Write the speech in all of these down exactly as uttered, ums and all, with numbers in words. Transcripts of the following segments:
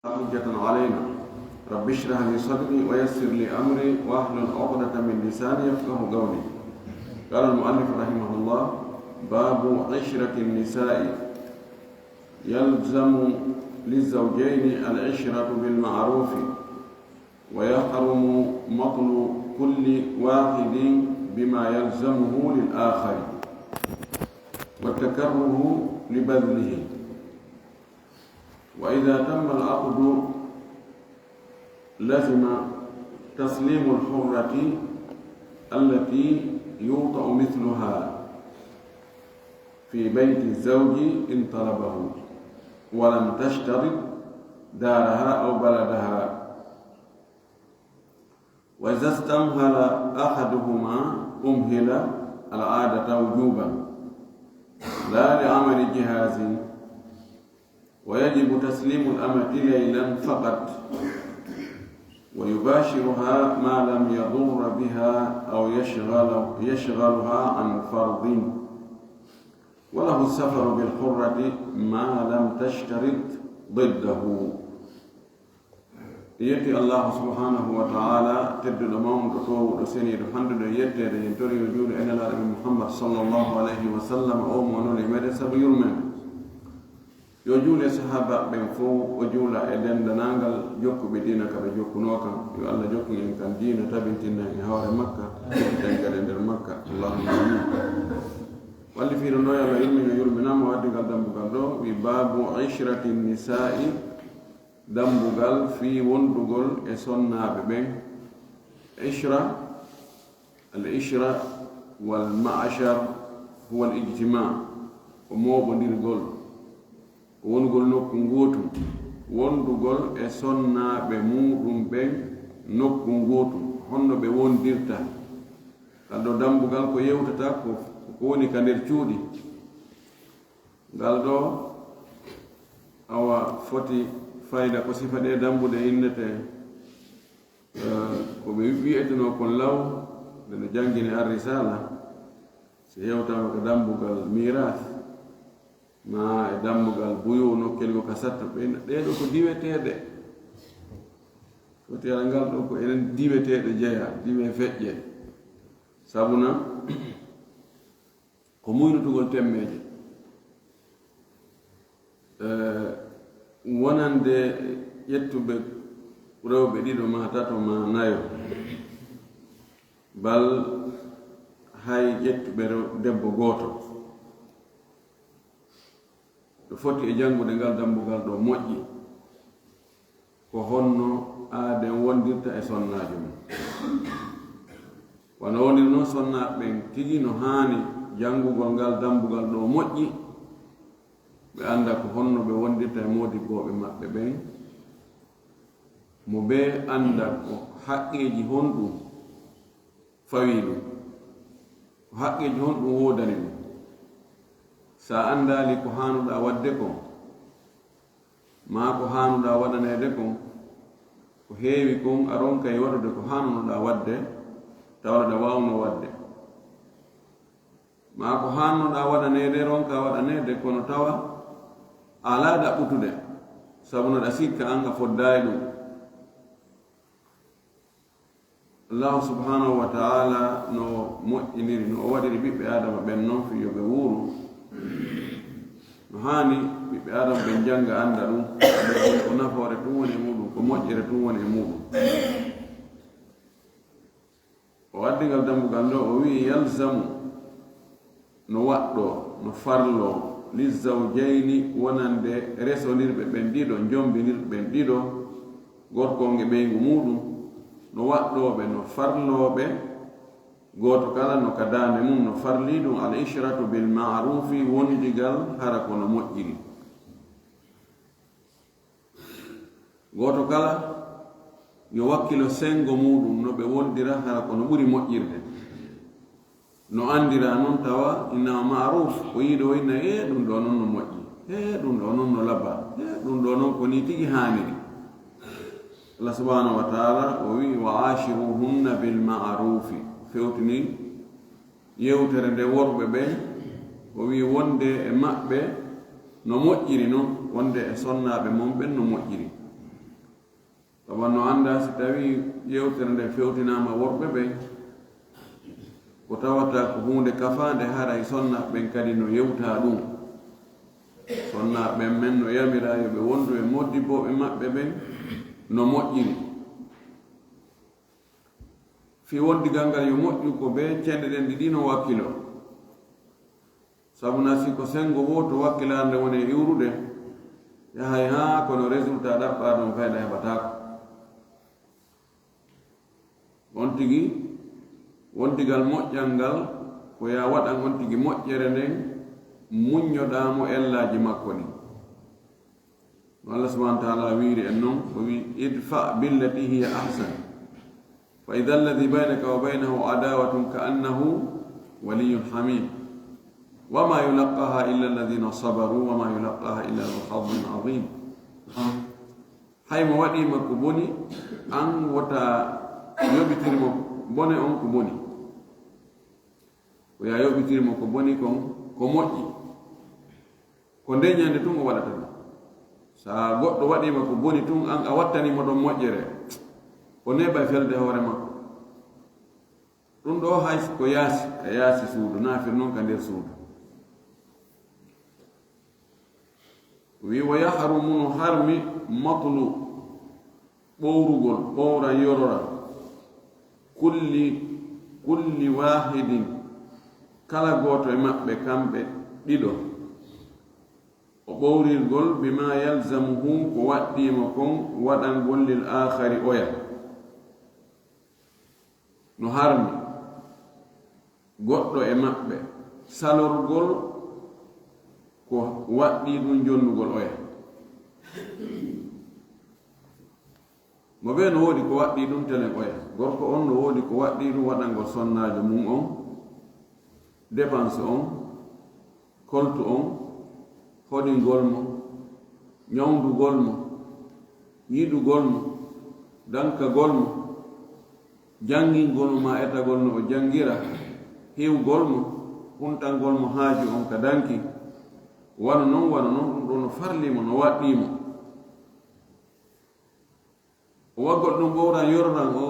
حجة علينا. رب اشرح لي صدري ويسر لي أمري واحلل عقدة من لساني يفقه قولي. قال المؤلف رحمه الله: باب عشرة النساء. يلزم للزوجين العشرة بالمعروف، ويحرم مطل كل واحد بما يلزمه للآخر، والتكره لبذله. وإذا تم العقد لزم تسليم الحرة التي يوطأ مثلها في بيت الزوج إن طلبه ولم تشترط دارها أو بلدها. وإذا استمهل أحدهما أمهل العادة وجوبا لا لعمل جهاز، ويجب تسليم الأمة ليلا فقط، ويباشرها ما لم يضر بها أو يشغل-، يشغلها عن فرض، وله السفر بالحرة ما لم تشترط ضده. Yetti Allahu subhanahu wa ta'ala, tedduɗo mawnuɗo toowuɗo seniiɗo, fanɗuɗo e yetteede, en tori yo juulu e Nelaaɗo men Muhammad sallallahu alayhi wa sallam, o mo nuli meɗen sabu yurmeende. Yo juulu e sahaabaaɓe ɓen fow, o juula e denndaangal jokkuɓe diina ka ɓe jokkunoo kan. Yo Allah jokku en kan diina, tabintina en e hoore makka, tabintina en kadi e nder makka. Allahumma amin. Wallifiiɗo ndo yo Allah yurmin, o yurminaa mo, o addi ngal dambugal ɗo, wi baabu ishrati nisaa'i, dambugal fii wondugol e sonnaaɓe ɓen. Ishra, al ishra wal ma'ashar huwa al ijtimaa, ko mooɓondirgol, ko wonugol nokku ngootu, wondugol e sonnaaɓe muuɗum ɓen nokku ngootu, honno ɓe wondirta. Ngal ɗoo dambugal ko yewtata ko, ko woni ka nder cuuɗi. Ngal ɗoo, awa, foti fayda ko sifa ɗee dambuɗe innetee, eh, ko ɓe wi'etenoo kon law, nde no janngine Ar-Risaala, si hewtaama ko dambugal miiraas, maa e dambugal buyu, nokkel goo ka satta, ɓe, ɗee ɗoo ko diweteeɗe. Foti ala ngal ɗoo ko enen diweteeɗe jeyaa, diwe feƴƴe. Sabuna, ko muynutugol temmeeje. Eh, wonande ƴettuɓe rewɓe ɗiɗo maa tato maa nayo, bal hay ƴettuɓe rew-, debbo gooto. Ɓe foti e janngude ngal dambugal ɗoo moƴƴi. Ko honno aaden wondirta e sonnaajo mum? Wano woniri non, sonnaaɓe ɓen tigi no haani janngugol ngal dambugal ɗoo moƴƴi, ɓe annda ko honno ɓe wondirta e moodibbooɓe maɓɓe ɓen, mo ɓe annda ko haqqeeji honɗum fawii ɗum, ko haqqeeji honɗum woodani ɗum. Si a anndaali ko haanuɗaa waɗde kon, maa ko haanuɗaa waɗaneede kon, ko heewi kon a ronkay waɗude ko haanunoɗaa waɗde, tawa aɗa waawnoo waɗde. Maa ko haanunoɗaa waɗaneede, ronkaa waɗaneede, kono tawa a alaa ɗaɓɓutude, sabu no aɗa sikka an a foddaay ɗum. Allahu subhanahu wa ta'ala no moƴƴiniri, no o waɗiri ɓiɓɓe Aadama ɓen non fii yo ɓe wuuru. No haani ɓiɓɓe Aadama ɓen jannga, annda ɗum, ko nafoore tun woni e muuɗum, ko moƴƴere tun woni e muuɗum. O addi ngal dambugal ɗoo, o wi'i, yalzamu, no waɗɗoo, no farloo, lizzawjayni, wonande resondirɓe ɓen ɗiɗo, njombinirɓe ɓen ɗiɗo, gorko on e ɓeyngu muuɗum, no waɗɗoo ɓe, no farloo ɓe, gooto kala no ka daande mum no farlii ɗum, al ishratu bil ma'rufi, wondigal hara ko no moƴƴiri. Gooto kala yo wakkilo senngo muuɗum no ɓe wondira hara ko no ɓuri moƴƴirde. No anndiraa non tawa innama ma'ruf, ko yiiɗo inna, "Ee, ɗum ɗoo non no moƴƴi. Ee, ɗum ɗoo non no labaa. Ee, ɗum ɗoo non ko nii tigi haaniri." Allah subhanahu wa ta'ala o wi'i, "Wa ashiruhunna bil ma'rufi." Fewtini yewtere nde worɓe ɓen, o wi'i wonde e maɓɓe no moƴƴiri non, wonde e sonnaaɓe mon ɓen no moƴƴiri. Sabu no anndaa si tawii yewtere nden fewtinaama worɓe ɓen, ko tawata ko huunde kafaande, haray sonnaaɓe ɓen kadi no yewta ɗum. Sonnaaɓe ɓen men no yamiraa yo ɓe wondu e moodibbooɓe maɓɓe ɓen no moƴƴiri. Fii wondigal ngal yo moƴƴu ko bee cenɗe ɗen ɗiɗi no wakkiloo. Sabu na si ko senngo wooto wakkilaare nden woni e iwrude, yahay haa kono résultat ɗaɓɓaa ɗon fayda heɓataako. On tigi, wondigal moƴƴal ngal, ko yaa waɗan on tigi moƴƴere nden, muññoɗaa mo ellaaji makko ɗin. No Allah subhanahu wa ta'ala wiiri en non, o wi'i, "Idfa billati hiya ahsan. Fa idha alladhi baynaka wa baynahu adawatun ka annahu waliyyun hamim. Wa ma yulaqqaha illa alladhina sabaru wa ma yulaqqaha illa dhu hazzin azim." Hay mo waɗiima ko boni, an wota yoɓitir mo bone on ko boni. Ko yaa yoɓitir mo ko boni kon, ko moƴƴi. Ko nden ñande tun o waɗata ɗum. Sa goɗɗo waɗiima ko boni tun, an a wattanii mo ɗon moƴƴere, o neeɓay felde hoore makko. Ɗum ɗoo hay ko yaasi, ka yaasi suudu, naa fir non ka nder suudu. Wi wa yahrumu no harmi matlu ɓowrugol, ɓowra yorora, kulli, kulli waahidin, kala gooto e maɓɓe kamɓe ɗiɗo. O ɓowrirgol bima yalzamuhu ko waɗɗiimo kon waɗangol lil aakhari oya. No harmi goɗɗo e maɓɓe salorgol ko waɗɗii ɗum jonnugol oya. Mo ɓee no woodi ko waɗɗii ɗum telen oya. Gorko on no woodi ko waɗɗii ɗum waɗangol sonnaajo mum on, dépense on, koltu on, hoɗingol mo, ñawndugol mo, yiɗugol mo, dankagol mo, janngingol mo maa etagol no o janngira, hiwgol mo, huntangol mo haaju on ka danki. Wano non, wano non, ɗum ɗoo no farlii mo, no waɗɗii mo. O waggol ɗum ɓowran, yororan, o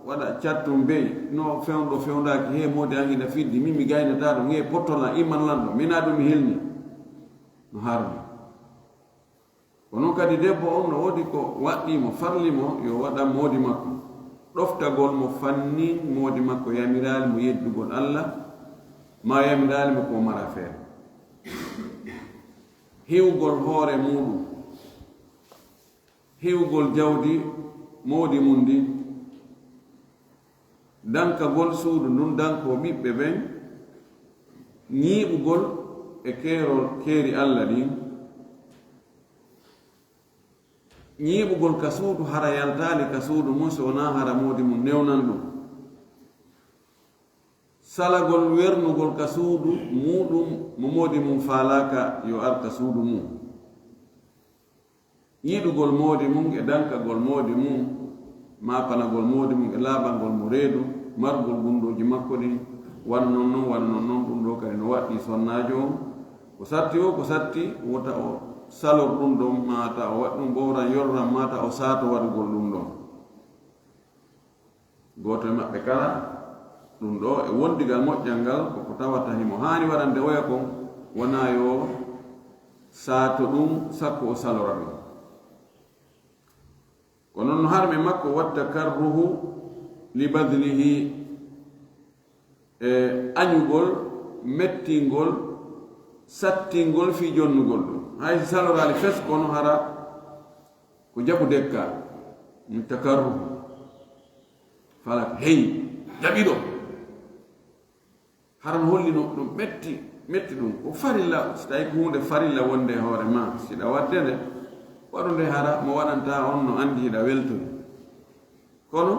waɗa cattum bey, no fewndo fewndaaki, hee moodi an hina fiddi, min mi gaynataa ɗum, hee pottolan, imman lan ɗum, minaa ɗum mi hilni. No harmi. Kono kadi debbo on no woodi ko waɗɗii mo, farli mo, yo waɗan moodi makko. Ɗoftagol mo fannin moodi makko yamiraali mo yeddugol Alla, maa yamiraali mo ko mara feere. Hiwgol hoore muuɗum. Hiwgol jawdi moodi mun ndin, dankagol suudu ndun, dankoo ɓiɓɓe ɓen, ñiiɓugol e keerol, keeri Alla ɗin, ñiiɓugol ka suudu hara yaltaali ka suudu mun, si wonaa hara moodi mun newnan ɗum. Salagol wernugol ka suudu muuɗum mo moodi mun faalaaka yo ar ka suudu mun. Yiɗugol moodi mun e dankagol moodi mun, maapanagol moodi mun e laaɓangol mo reedu, margol gundooji makko ɗin, wano non non, wano non non, ɗum ɗoo kadi no waɗɗii sonnaajo on. Ko satti o, ko satti wota o salor ɗum ɗon, maa ta o waɗi ɗum ɓowran yorran, maa ta o saato waɗugol ɗum ɗon. Gooto e maɓɓe kala, ɗum ɗoo e wondigal moƴƴal ngal, ko ko tawata himo haani waɗande oya kon, wonaa yo saato ɗum, sakko o salora ɗum. Ko non no harmi makko, wattakarruhu li badlihi, e añugol, mettingol, sattingol fii jonnugol ɗum. Hay si saloraali fes, kono hara ko jaɓu dekka, ɗum takarruhu. Falak, hey, jaɓi ɗo. Hara no holli no ɗum metti, metti ɗum. Ko farilla, si tawi ko huunde farilla wonde e hoore ma, si ɗa waɗde nde, waɗu nde hara mo waɗanta on no anndi hiɗa weltori. Kono,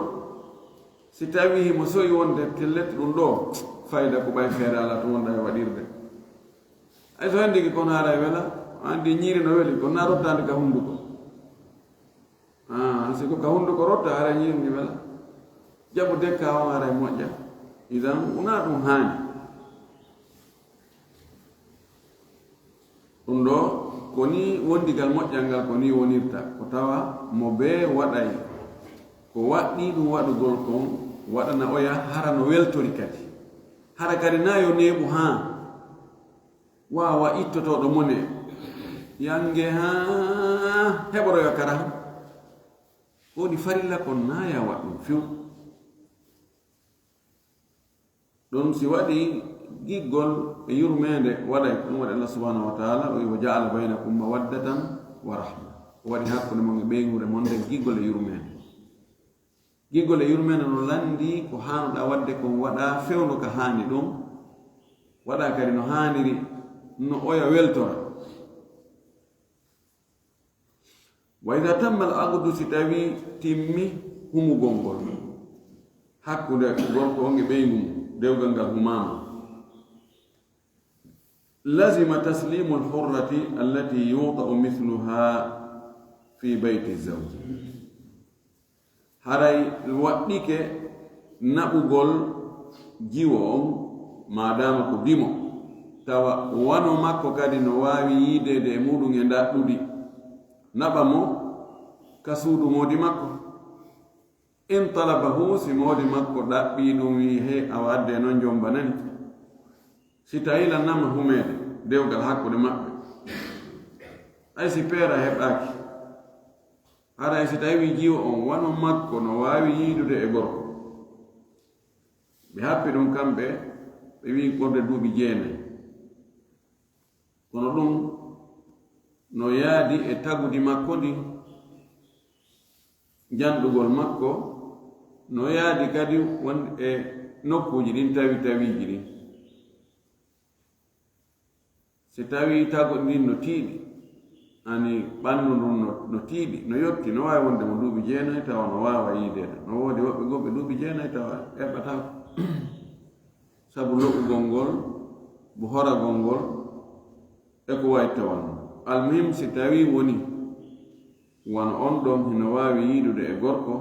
si tawi himo so'i wonde tellet ɗum ɗoo, fayda ko ɓay feere alaa to wonɗa e waɗirde. Hay so henndike kono hara e wela, anndi ñiiri no weli, kono na rottaande ka hunnduko. Ah, si ko ka hunnduko rotta, haray ñiiri ndi wela. Jaɓu dekka on haray moƴƴa. Idan, wonaa ɗum haani. Ɗum ɗoo, ko nii wondigal moƴƴal ngal, ko nii wonirta. Ko tawa mo bee waɗay Ko waɗɗii ɗum waɗugol kon waɗana oya hara no weltori kadi. Hara kadi na yo neeɓu haa waawa ittotooɗo mone yange haa heɓoroya kara. Ko woni farilla kon na ya waɗ ɗum few. Ɗum si waɗi giggol e yurmeende waɗay, ko ɗum waɗi Allah subhanahu wa ta'ala o wi'i, "Wa ja'ala baynakum mawaddatan wa rahma." O waɗi hakkunde mon e ɓeynguure mon nden giggol e yurmeende. Giggol e yurmeende no lanndii ko haanuɗaa waɗde kon waɗaa fewndo ka haani ɗum, waɗaa kadi no haaniri no oya weltora. Wa idha tamma al aqdu, si tawi timmi humugol ngol, hakkunde gorko on e ɓeyngu mum, dewgal ngal humaama, lazima taslimu al hurrati allati yuta'u mithluha fi bayti zawj. Haray waɗɗike naɓugol jiwo on, maadaama ko dimo, tawa wano makko kadi no waawi yiideede e muɗum e ndaɗɗudi, naɓa mo ka suudu moodi makko. In talabahu, si moodi makko ɗaɓɓii ɗum, wi'i, "Hey, awa adde non, jombanani." Si tawi lannama humeede dewgal hakkunde maɓɓe, ay si peera heɓaaki, haray si tawi jiwo on wano makko no waawi yiidude e gorko, ɓe happi ɗum kamɓe, ɓe wi'i ɓurde duuɓi jeenay. Kono ɗum no yaadi e tagudi makko ndin, janɗugol makko no yaadi kadi won e nokkuuji ɗin tawi tawiiji ɗin. Si tawii tago ndin no tiiɗi, ani ɓanndu ndun no, no tiiɗi, no yotti, no waawi wonde mo duuɓi jeenay, tawa no waawa yiideede. No woodi woɓɓe goo ɓe duuɓi jeenay, tawa eɓɓataako. Sabu lo'ugol ngol, bo horagol ngol, e ko wayi tawon. Almuhim, si tawii woni wano on ɗon hino waawi yiidude e gorko,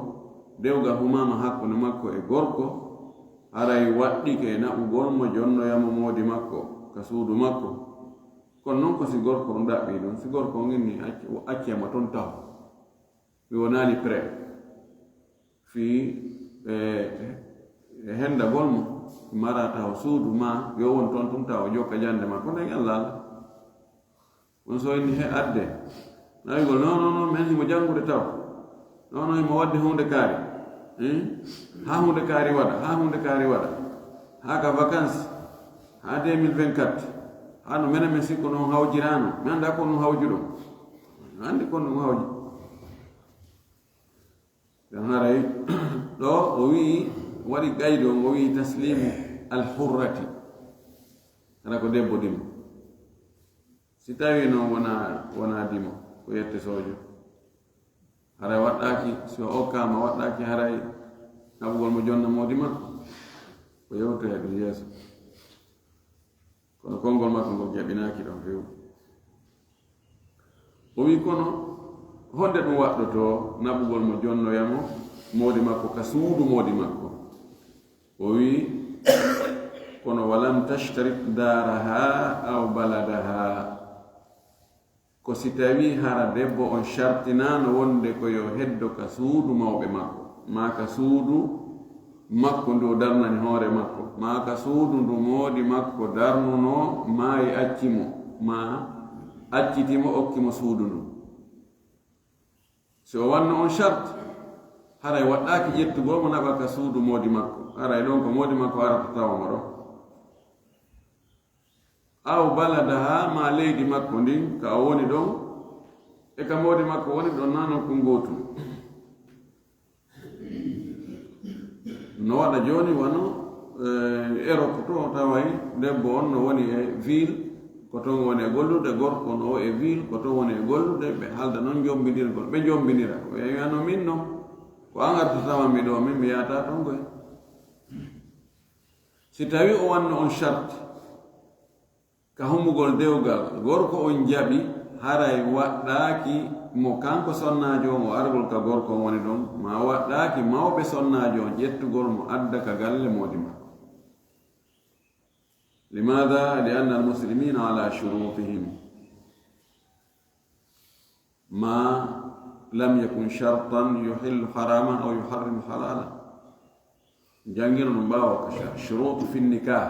dewgal humaama hakkunde makko e gorko, haray waɗɗike e naɓugol mo, jonnoya mo moodi makko ka suudu makko. Kono non ko si gorko on ɗaɓɓii ɗum, si gorko on inni acc-, accee mo ton taho, mi wonaali prêt. Fii, e, e hendagol mo, mara taho suudu ma, yo won ton tun taho jokka jannde ma, kono en Allah. On so inni he adde. Nawigol, non, non, non, men himo janngude taw. Non, non, himo wadde huunde kaari. Hmm? Haa huunde kaari waɗa, haa huunde kaari waɗa. Haa ka vacances, haa deux mille vingt-quatre. Haa no menen men sikko non hawjiraano. Men annda ko non hawjuɗon. Men anndi ko non hawji. Ɗon haray, ɗo o wi'i, waɗi qaydu on, o wi'i taslimu al hurrati. Hara ko debbo dimo. Si tawi non wona, wona dimo, ko yette sojo. Haray waɗɗaaki, si o okkaama waɗɗaaki, haray naɓugol mo jonna moodi makko. Ko yewtoya ɗum yeeso. Kono konngol makko ngol jaɓinaaki ɗon few. O wi'i, kono honde ɗum waɗɗotoo naɓugol mo jonnoya mo moodi makko ka suudu moodi makko? O wi'i, kono walam tashtarit daraha aw baladaha. Ko si tawii hara debbo on shartinaano wonde ko yo heddo ka suudu mawɓe makko, maa ka suudu makko ndu o darnani hoore makko, maa ka suudu ndu moodi makko darnunoo, maayi acci mo, maa acciti mo, okki mo suudu ndun. Si o wanno on shart, haray waɗɗaaki ƴettugol mo naɓa ka suudu moodi makko, haray ɗon ko moodi makko arata tawa mo ɗon. Aw baladaha, maa leydi makko ndin, ka o woni ɗon, e ka moodi makko woni ɗon, naa non ko ngootum. No waɗa jooni wano, eh, Europe to taway debbo on no woni e ville, ko ton woni e gollude, gorko no e ville, ko ton woni e gollude, ɓe haalda non jombindirgol, ɓe jombinira. O wi'a, "Wano min non, ko an arta tawan mi ɗo, min mi yaata ton koy." Si tawi o wanno on shart, ka humugol dewgal, gorko on jaɓi, haray waɗɗaaki mo kanko sonnaajo on o argol ka gorko on woni ɗon, maa waɗɗaaki mawɓe sonnaajo on ƴettugol mo adda ka galle moodi makko. Limaada? Li anna al muslimina ala shurutihim. Maa لم يكن شرطا يحل حراما أو يحرم حلالا. Janngino ɗum ɓaawo ka sha-, شروط في النكاح.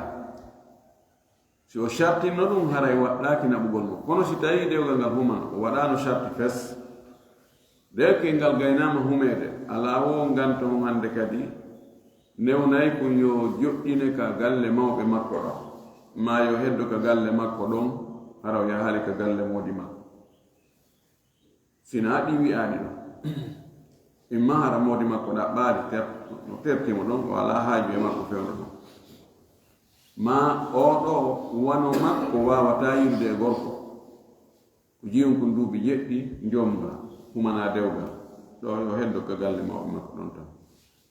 Si o shartinno ɗum, haray waɗɗaaki naɓugol mo. Kono si tawii dewgal ngal human, o waɗaano sharti fes, dewkel ngal gaynaama humeede, alaa woo nganto on hannde kadi newnay kon yo joɗɗine ka galle mawɓe makko ɗon, maa yo heddo ka galle makko ɗon, hara o yahaali ka galle moodi makko. Si hinaa ɗi wi'aani ɗon, imma hara moodi makko ɗaɓɓaali ter-, no terti mo ɗon, o alaa haaju e makko fewndo ɗon. Maa oo ɗoo wano makko waawataa yiidude e gorko. Ko jiyum kon duuɓi jeɗɗi, njomba, humanaa dewgal. Ɗoo yo heddo ka galle mawɓe makko ɗon tan.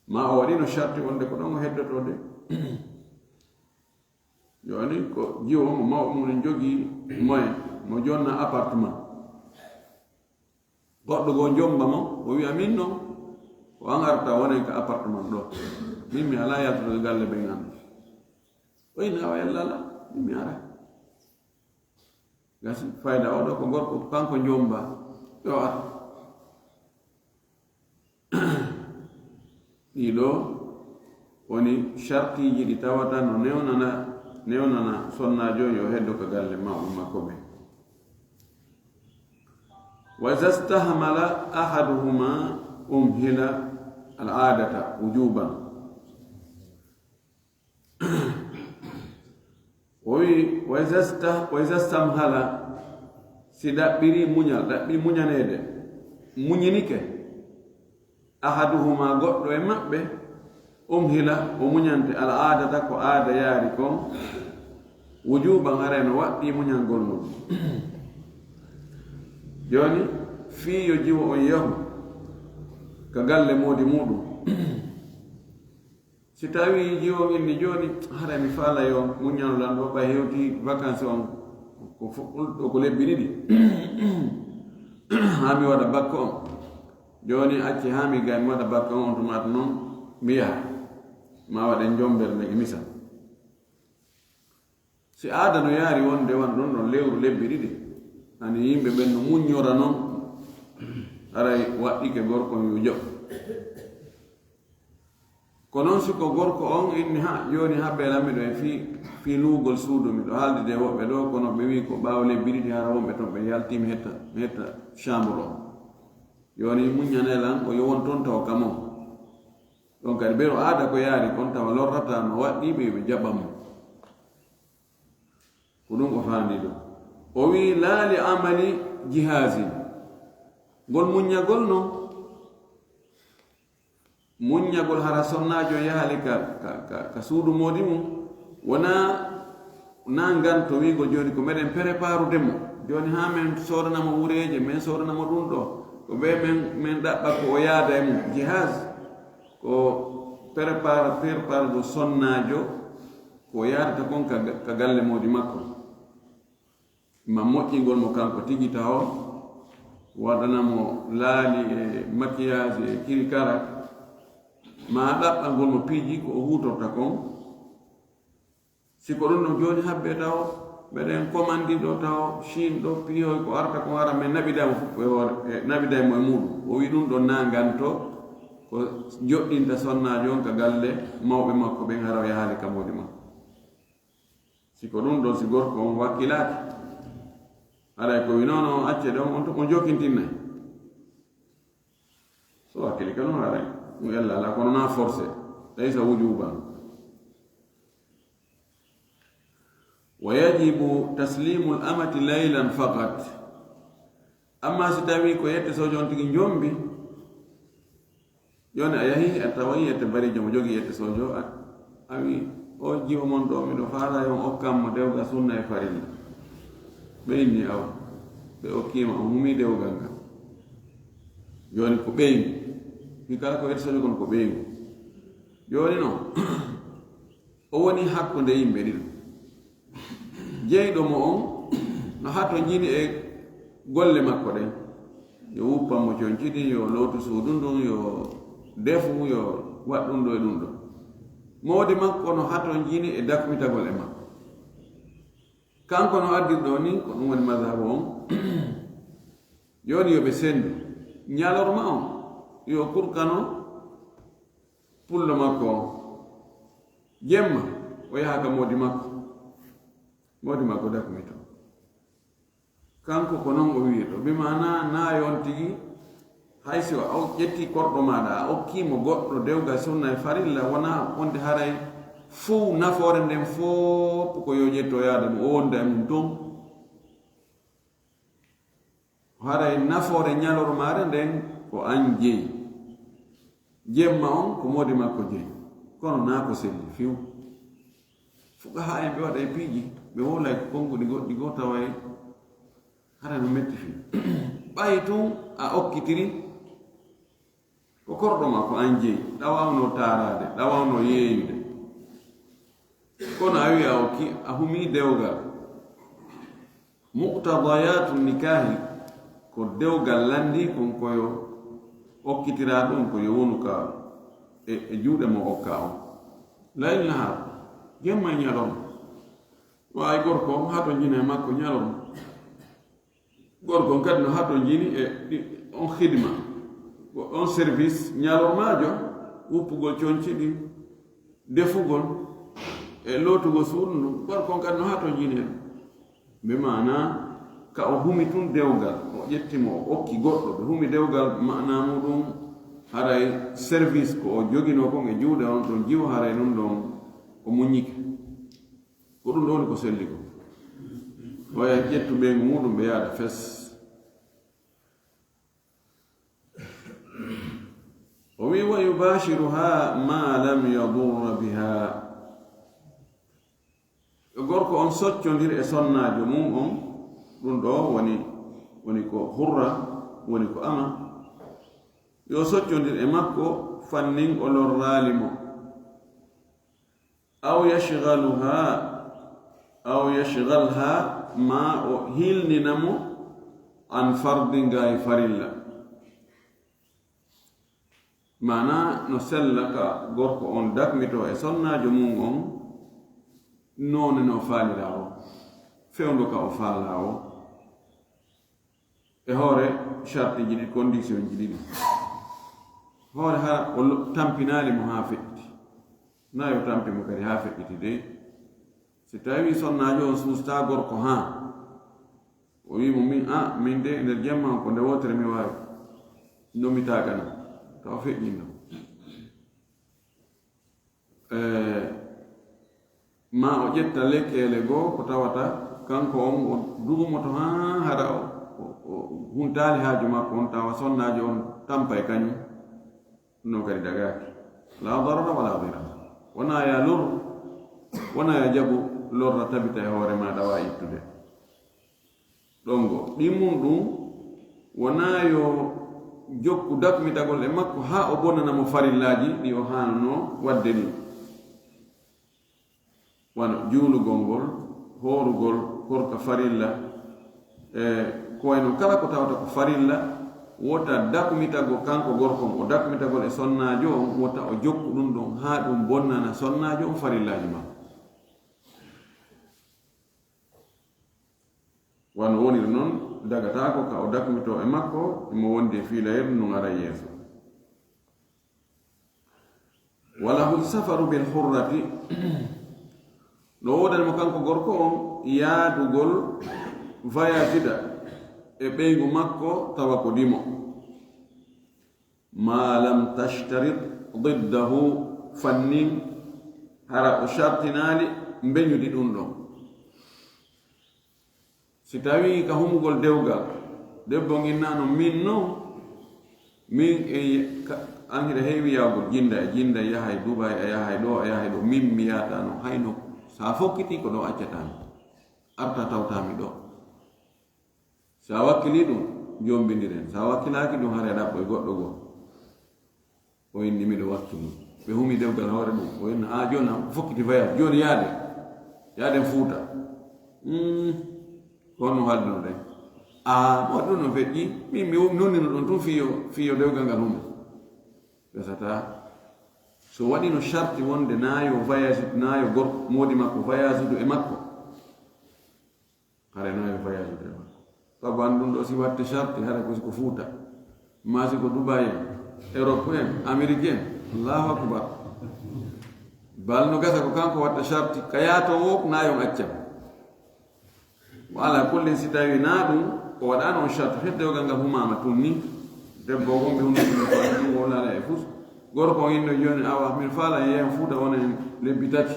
Maa o waɗiino sharti wonde ko ɗon o heddotoo de. Jooni ko jiwo mo mawɓe mum en jogii moyen, mo jonna appartement. Goɗɗo goo jomba mo, o wi'a, "Min non, ko an arta wonen ka appartement ɗoo. Min mi alaa yaltude galle ɓen an." O wi'a, "Awa yalla alaa, min mi aray." Gasi, fayda oo ɗoo ko gorko, kanko jomba, yo ar. Ɗii ɗoo woni shartiiji ɗi tawata no newnana, newnana sonnaajo yo heddo ka galle mawɓe makko ɓen. وإذا استعمل أحدهما أمهل العادة وجوبا. O wi'i, "Wa iza sta-, wa iza stamhala, si ɗaɓɓiri muñal, ɗaɓɓi muñaneede, muñinike, ahaduhuma, goɗɗo e maɓɓe, umhila, o muñante, al aadata, ko aada yaari kon, wujuban, haray no waɗɗii muñangol mum." Jooni, fii yo jiwo on yahu ka galle moodi muuɗum. Si tawii jiwo on inni jooni, haray mi faala yo muññano lan ɗoo, ɓay hewti vacances on ko fu-, ɗoo ko lebbi ɗiɗi. Haa mi waɗa bakko on. Jooni acce haa mi gay mi waɗa bakko on, on tuma non mi yaha. Ma waɗen jombere nde e misal. Si aada no yaari wonde wan ɗon ɗon lewru lebbi ɗiɗi, ani yimɓe ɓen no muññora non, haray waɗɗike gorko yo jaɓu. Ko non si ko gorko on inni, "Ha, jooni haɓɓee lan miɗo e fii, fii luugol suudu, miɗo haaldude e woɓɓe ɗoo, kono ɓe wi'i ko ɓaawo lebbi ɗiɗi hara wonɓe ton, ɓe yaltii, mi hetta, mi hetta chambre on. Jooni muññanee lan, o yo won ton taw ka mon." Ɗon kadi, ɓeru aada ko yaari kon tawa lorrataa no waɗɗii ɓe, yo ɓe jaɓan mo. Ko ɗum o faandii ɗoo. O wi'i, "Laa li amali jihaasin." Ngol muññagol non, muññagol hara sonnaajo yahaali ka, ka, ka, ka suudu moodi mum, wonaa, naa nganto wi'ugol jooni ko meɗen préparude mo. Jooni haa men soodana mo wureeje, men soodana mo ɗum ɗoo. Ko ɓe men, men ɗaɓɓa ko o yaada e mum. Jihaaz, ko prépara-, préparugol sonnaajo, ko yaadata kon ka, ka galle moodi makko. Ma moƴƴingol mo kanko tigi taho, waɗana mo laali e maquillage e kirikara, ma ɗaɓɓangol mo piiji ko o huutorta kon. Si ko ɗum ɗon jooni haɓɓe taho, meɗen komandi ɗoo taho, Chine ɗoo, piihoy ko arta kon hara men naɓiday mo fof e hoore, e naɓiday mo e muuɗum. O wi'i ɗum ɗon naa nganto ko joɗɗinta sonnaajo on ka galle mawɓe makko ɓen hara o yahaali ka moodi makko. Si ko ɗum ɗon, si gorko on wakkilaaki, haray ko wi noon on acce ɗon, on tun on jokkintinnay. So wakkili ka non haray, ɗum ella alaa, kono naa forcé, laysa wujuban. Wa yajibu taslimul amati laylan faqat. Amma si tawii ko yette soojo on tigi njombi, jooni a yahii, a taway yette bariijo mo jogii yette soojo, a, a wi'i, "O jiwo mon ɗoo, miɗo faalaa yo on okkan mo dewgal sunna e farilla." Ɓe inni, "Awa, ɓe okkii ma, on humii dewgal ngal." Jooni ko ɓeyngu. Fii kala ko yette soojo kono ko ɓeyngu. Jooni non, o woni hakkunde yimɓe ɗiɗo. Jeyɗo mo on no hatonjini e golle makko ɗen. Yo wuppan mo conci ɗin, yo lootu suudu ndun, yo defu, yo waɗ ɗun ɗoo e ɗun ɗoo. Moodi makko no hatonjini e dakmitagol e makko. Kanko no addirɗo ni, ko ɗum woni mazhabu on. Jooni yo ɓe sendu. Ñalorma on, yo kurkano pullo makko on. Jemma, o yaha ka moodi makko. Moodi makko dakmito. Kanko ko non o wi'irɗo. Bi maanaa, naa yon tigi, hay si a o-, ƴetti korɗo maaɗa, a okkii mo goɗɗo dewgal sunna e farilla, wonaa wonde haray fow nafoore nden fow ko yo ƴetto yaada ɗum, o wonda e mum ton. Haray nafoore ñalormaare nden ko an jeyi. Jemma on ko moodi makko jeyi. Kono naa ko selli fiw. Fuqahaa en ɓe waɗay piiji, ɓe wowlay ko konguɗi goɗɗi goo taway hara no metti fiw. Ɓay tun a okkitiri, ko korɗo ma ko an jeyi, ɗa waawnoo taaraade, ɗa waawnoo yeeyude. Kono a wi'a okki, a humii dewgal. Muqtadayaatu nikaahi, ko dewgal lanndii kon ko yo okkitiraa ɗum, ko yo wonu ka e, e juuɗe mo okkaa on. Layl nahaar, jemma e ñalorma. Wa ay gorko on hatonjina e makko ñalorma. Gorko on kadi no hatonjini e ɗi-, on hidma, on service ñalormaajo, wuppugol conci ɗin, defugol e lootugol suudu ndun. Gorko on kadi no hatonjini e ɗum. Bi maanaa, ka o humi tun dewgal, o ƴetti mo, o okki goɗɗo, ɓe humi dewgal, maanaa muɗum haray service ko o joginoo kon e juuɗe on ɗon jiwo, haray ɗum ɗon o muññike. Ko ɗum ɗon woni ko selli kon. Oya ƴettu ɓeyngu muɗum ɓe yaada fes. O wi'i, "Wa yubashiruha ma lam yadurra biha." Yo gorko on soccondir e sonnaajo mum on, ɗum ɗo woni, woni ko hurra, woni ko ama. Yo soccondir e makko fannin o lorraali mo. Aw yashghaluha, aw yashghalha, ma o hilnina mo an fardin, ga e farilla. Maanaa no sella ka gorko on dakmitoo e sonnaajo mum on, noone no faaliraa o, fewndo ka o faalaa o. E hoore shartiiji ɗiɗi, conditionji ɗiɗi. Hoore hara o lo-, tampinaali mo haa feƴƴiti. Na yo tampi mo kadi haa feƴƴiti de. Si tawii sonnaajo on suustaa gorko haa, o wii mo, "Min, a, min de nder jemma on ko nde wootere mi waawi." No mi taagana. Tawa feƴƴinno. Eh, ma o ƴetta lekkeele goo ko tawata kanko on o duumoto haa hara o, o, o huntaali haaju makko on, tawa sonnaajo on tampa e kañum, no kadi dagaaki. La darara wala dirar. Wonaa ya lor, wonaa ya jaɓu lorra tabita e hoore maaɗa waa ittude. Ɗon go, ɗimmun ɗum wonaa yo jokku dakmitagol e makko haa o bonana mo farillaaji ɗi o haanunoo waɗde ɗin. Wano juulugol ngol, hoorugol, korka farilla, e ko wayi non kala ko tawata ko farilla, wota dakmitagol kanko gorko on, o dakmitagol e sonnaajo on, wota o jokku ɗum ɗon haa ɗum bonnana sonnaajo on farillaaji makko. Wano woniri non, dagataako ka o dakmitoo e makko, imo wondi e fiilayru ndun ara yeeso. Walahu safaru bil hurrati, no woodani mo kanko gorko on yaadugol, voyagida e ɓeyngu makko tawa ko dimo. Ma lam tashtarit diddahu, fannin hara o shartinaali mbeñudi ɗun ɗon. Si tawii ka humugol dewgal, debbo ngin naa no min non, min e ka, an hiɗa heewi yahugol jinda e jinda, yahay Dubai, a yahay ɗo, a yahay ɗo, min mi yahata non, hayno sa fokkiti ko ɗo accata mi, arta tawta mi ɗo. Sa wakkilii ɗum, jombindiren. Sa wakkilaaki ɗum, haray ɗaɓɓoy goɗɗo goo. O inni, "Miɗo wakkilii." Ɓe humi dewgal hoore ɗum. O inni, "A, jooni a fokkiti voyage. Jooni yaade. Yaaden Fuuta." Mm. Ko honno haaldunoɗen? A, mo ɗum no feƴƴi. Min mi nonnino ɗon tun fiyo, fiyo dewgal ngal humi. Gasataa. So waɗino sharti wonde naayo voyage, naayo gorko, moodi makko, voyage du e makko. Hara no e voyage de makko. Sabu an ɗum ɗo si watte sharti, hara ko si ko Fuuta. Maa si ko Dubai en, Europe en, Amérique en. Allahu akbar. Bal no gasa ko kanko watta sharti, ka yaato wo, na yon accam. Wa ala kullin, si tawi na ɗum, o waɗano on sharti, fedde o gangal humama tun ni. Debbo wonɓe hunde ɗum ko ɗum wonani e fus. Gorko on inno joni, awa, min faala en yahan Fuuta wona en lebbi tati.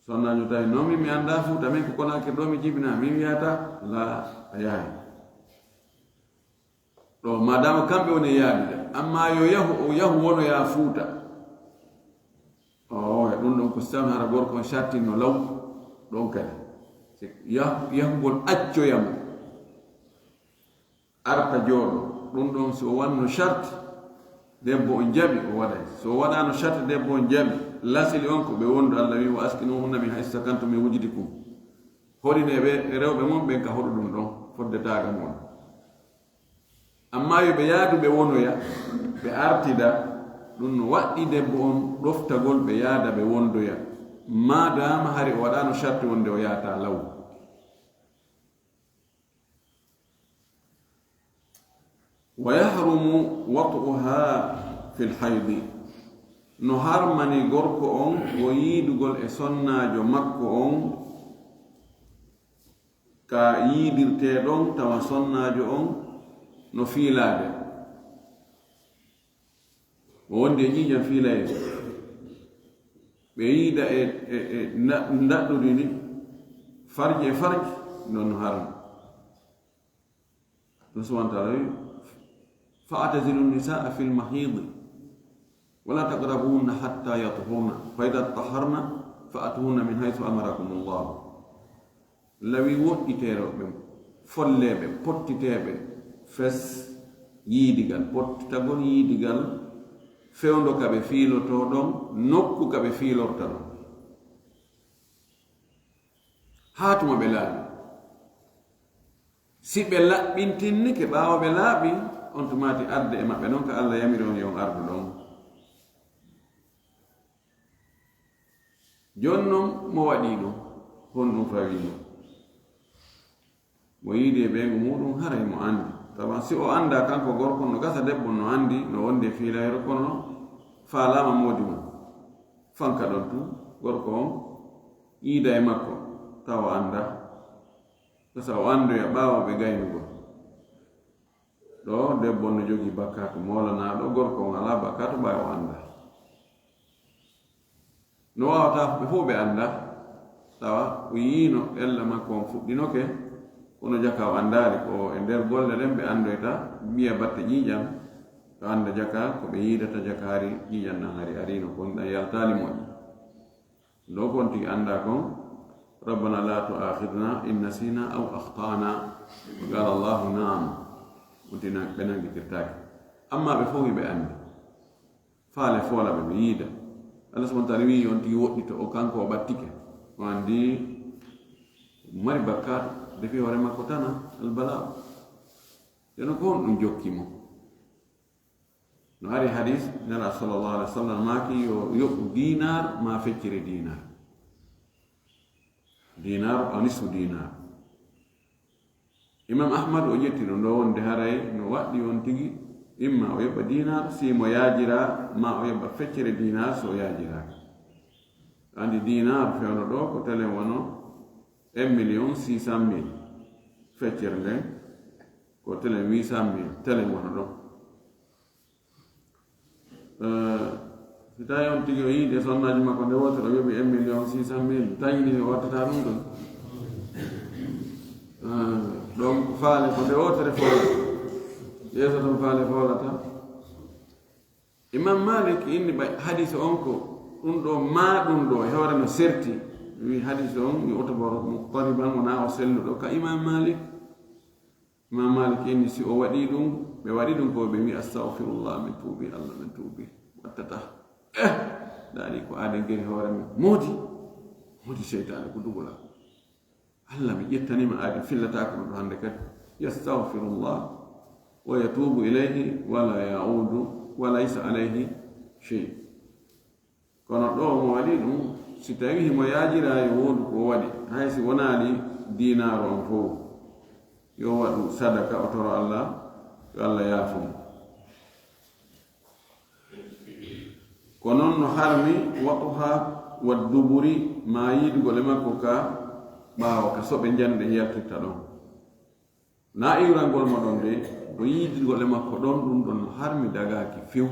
Sonnaajo tawi, non min mi anndaa Fuuta, min ko Konaakiri ɗoo mi jibinaa, min wi'ata, laa, a yahay. Ɗoo, maadaama kamɓe woni e yaadude, ammaa yo yahu, o yahu wonoya Fuuta. Oo, e ɗum ɗon ko si tawno hara gorko on shartinno law, ɗon kadi. Si yah-, yahugol accoya mo. Arta jooɗo. Ɗum ɗon, si o wanno sharti, debbo on jaɓi, o waɗay. Si o waɗaano sharti, debbo on jaɓi, lasili on ko ɓe wondu, Alla wi'i, "Wa askinuhunna min haysu sakantum min wujdikum." Hoɗinee ɓe, rewɓe mon ɓen ka hoɗuɗum ɗon, fodde taaga mon. Ammaa yo ɓe yaadu ɓe wonoya, ɓe artida, ɗum no waɗɗii debbo on ɗoftagol ɓe yaada ɓe wondoya. Maadaama hari o waɗaano sharti wonde o yaata law. Wa yahrumu wat'uha fil haydi. No harmani gorko on o yiidugol e sonnaajo makko on, ka yiidirtee ɗon tawa sonnaajo on no fiilaade. O wondi e ƴiiƴam fiilayee. Ɓe yiida e, e, e nda-, ndaɗɗudi ndi, farji e farji, non no harmi. Ɗum subhanahu wa ta'ala wi'i, "Fa'tazilu nisaa fil mahiidi, wa la taqrabuhunna hatta yatuhurna, fa idha taharna, fa'tuhunna min haythu amarakumullah." Lawi woɗɗiteeroɓe, folleeɓe, pottiteeɓe, fes yiidigal, pottitagol yiidigal, fewndo ka ɓe fiilotoo ɗon, nokku ka ɓe fiilorta ɗon. Haa tuma ɓe laaɓi. Si ɓe laɓɓintinnike ɓaawo ɓe laaɓi, on tumaati arde e maɓɓe non ka Alla yamiri on yo on ardu ɗon. Jooni non, mo waɗii ɗum, honɗum fawii mo? Mo yiidi e ɓeyngu muuɗum, haray mo anndi. Tawa si o anndaa kanko gorko, no gasa debbo no anndi, no wondi e fiilayre, kono faalaama moodi mum. Fanka ɗon tun, gorko on yiida e makko, tawa o anndaa. Gasa o anndoya ɓaawo ɓe gaynugol. Ɗoo, debbo on no jogii bakkaatu moolanaaɗo, gorko on alaa bakkaatu, ɓay o anndaa. No waawata ɓe fow ɓe anndaa, tawa o yiino ella makko on fuɗɗinoke, kono jaka o anndaali, ko e nder golle ɗen ɓe anndoyta, mbiya batte ƴiiƴam, o annda jaka ko ɓe yiidata jaka hari ƴiiƴam ɗan hari ariino, kon ɗan yaltaali moƴƴi. Ɗoo kon tigi anndaa kon, "Rabbana la tu'akhidhna in nasina aw akhta'na." Qala Allahu, "Na'am." On tigi ɓe nangitirtaake. Ammaa ɓe fow hiɓe anndi. Faale foola ɓe, ɓe yiida. Allah subhanahu wa ta'ala wi'i on tigi woɗɗito, o kanko o ɓattike. O anndi mari bakkaatu, defi hoore makko tana, albalaa. Jooni ko honɗum jokki mo? No ari hadis, Nela sallallahu alaihi wasallam maaki yo yoɓu dinar ma feccere dinar. Dinar o nisfu dinar. Imam Ahmad o ƴetti ɗum ɗo wonde haray no waɗɗi on tigi, imma o yoɓa dinar, si mo yaajira, ma o yoɓa feccere dinar so o yaajiraaka. Andi dinar fewndo ɗo ko telen wano un million six cent mille. Feccere nden ko telen huit cent mille, telen wano ɗon. Eh, si tawi on tigi o yiide sonnaaji makko nde wootere, o yoɓi un million six cent mille, tawi ni o wattata ɗum ɗon. Eh, donc, faale ko nde wootere foolata. Yeeso ton faale foolata. Imam Malik inni ɓay hadis on ko ɗum ɗo, ma ɗum ɗo, e hoore no serti. Wi hadis on, mi otoboro muqtariban, wona o selluɗo ka Imam Malik. Imam Malik inni si o waɗi ɗum, ɓe waɗi ɗum ko ɓe wi, "Astaghfirullah, min tuubi, Allah min tuubi." Wattata. Eh, daali ko aaden geri hoore men. Moodi, moodi seytaane ko dubula. Allah mi ƴettaniima aaden, fillataako ɗum ɗo hannde kadi. Yastaghfirullah wa yatuubu ilayhi wa la ya'udu wa laysa alayhi shay. Kono ɗo mo waɗi ɗum, si tawii himo yaajiraa yo woodu ko o waɗi, hay si wonaali diinaaru on fow, yo waɗu sadaka o toro Allah, Yo Allah yaafo mo. Ko non no harmi wat'uha wa duburi, maa yiidugol e makko ka ɓaawo, ka soɓe njanɗe yaltirta ɗon. Naa iwrangol mo ɗon de, ko yiidugol e makko ɗon, ɗun ɗon no harmi dagaaki few.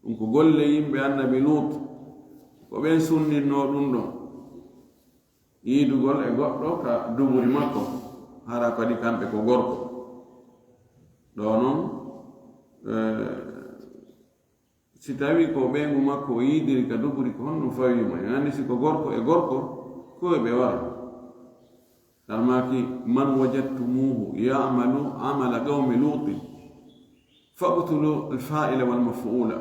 Ɗun ko golle yimɓe Annabi Luut, ko ɓen sunninnoo ɗun ɗon. Yiidugol e goɗɗo ka duburi makko, hara kadi kamɓe ko gorko. Ɗoo non, eh, si tawii ko ɓeyngu makko o yiidiri ka duburi, ko honno fawii mo? En anndi si ko gorko e gorko, ko e ɓe wara. Almaaki, "Man wajadtumuuhu ya'malu amala qawmi Luutin, faqtulu al-faa'ila wal maf'uula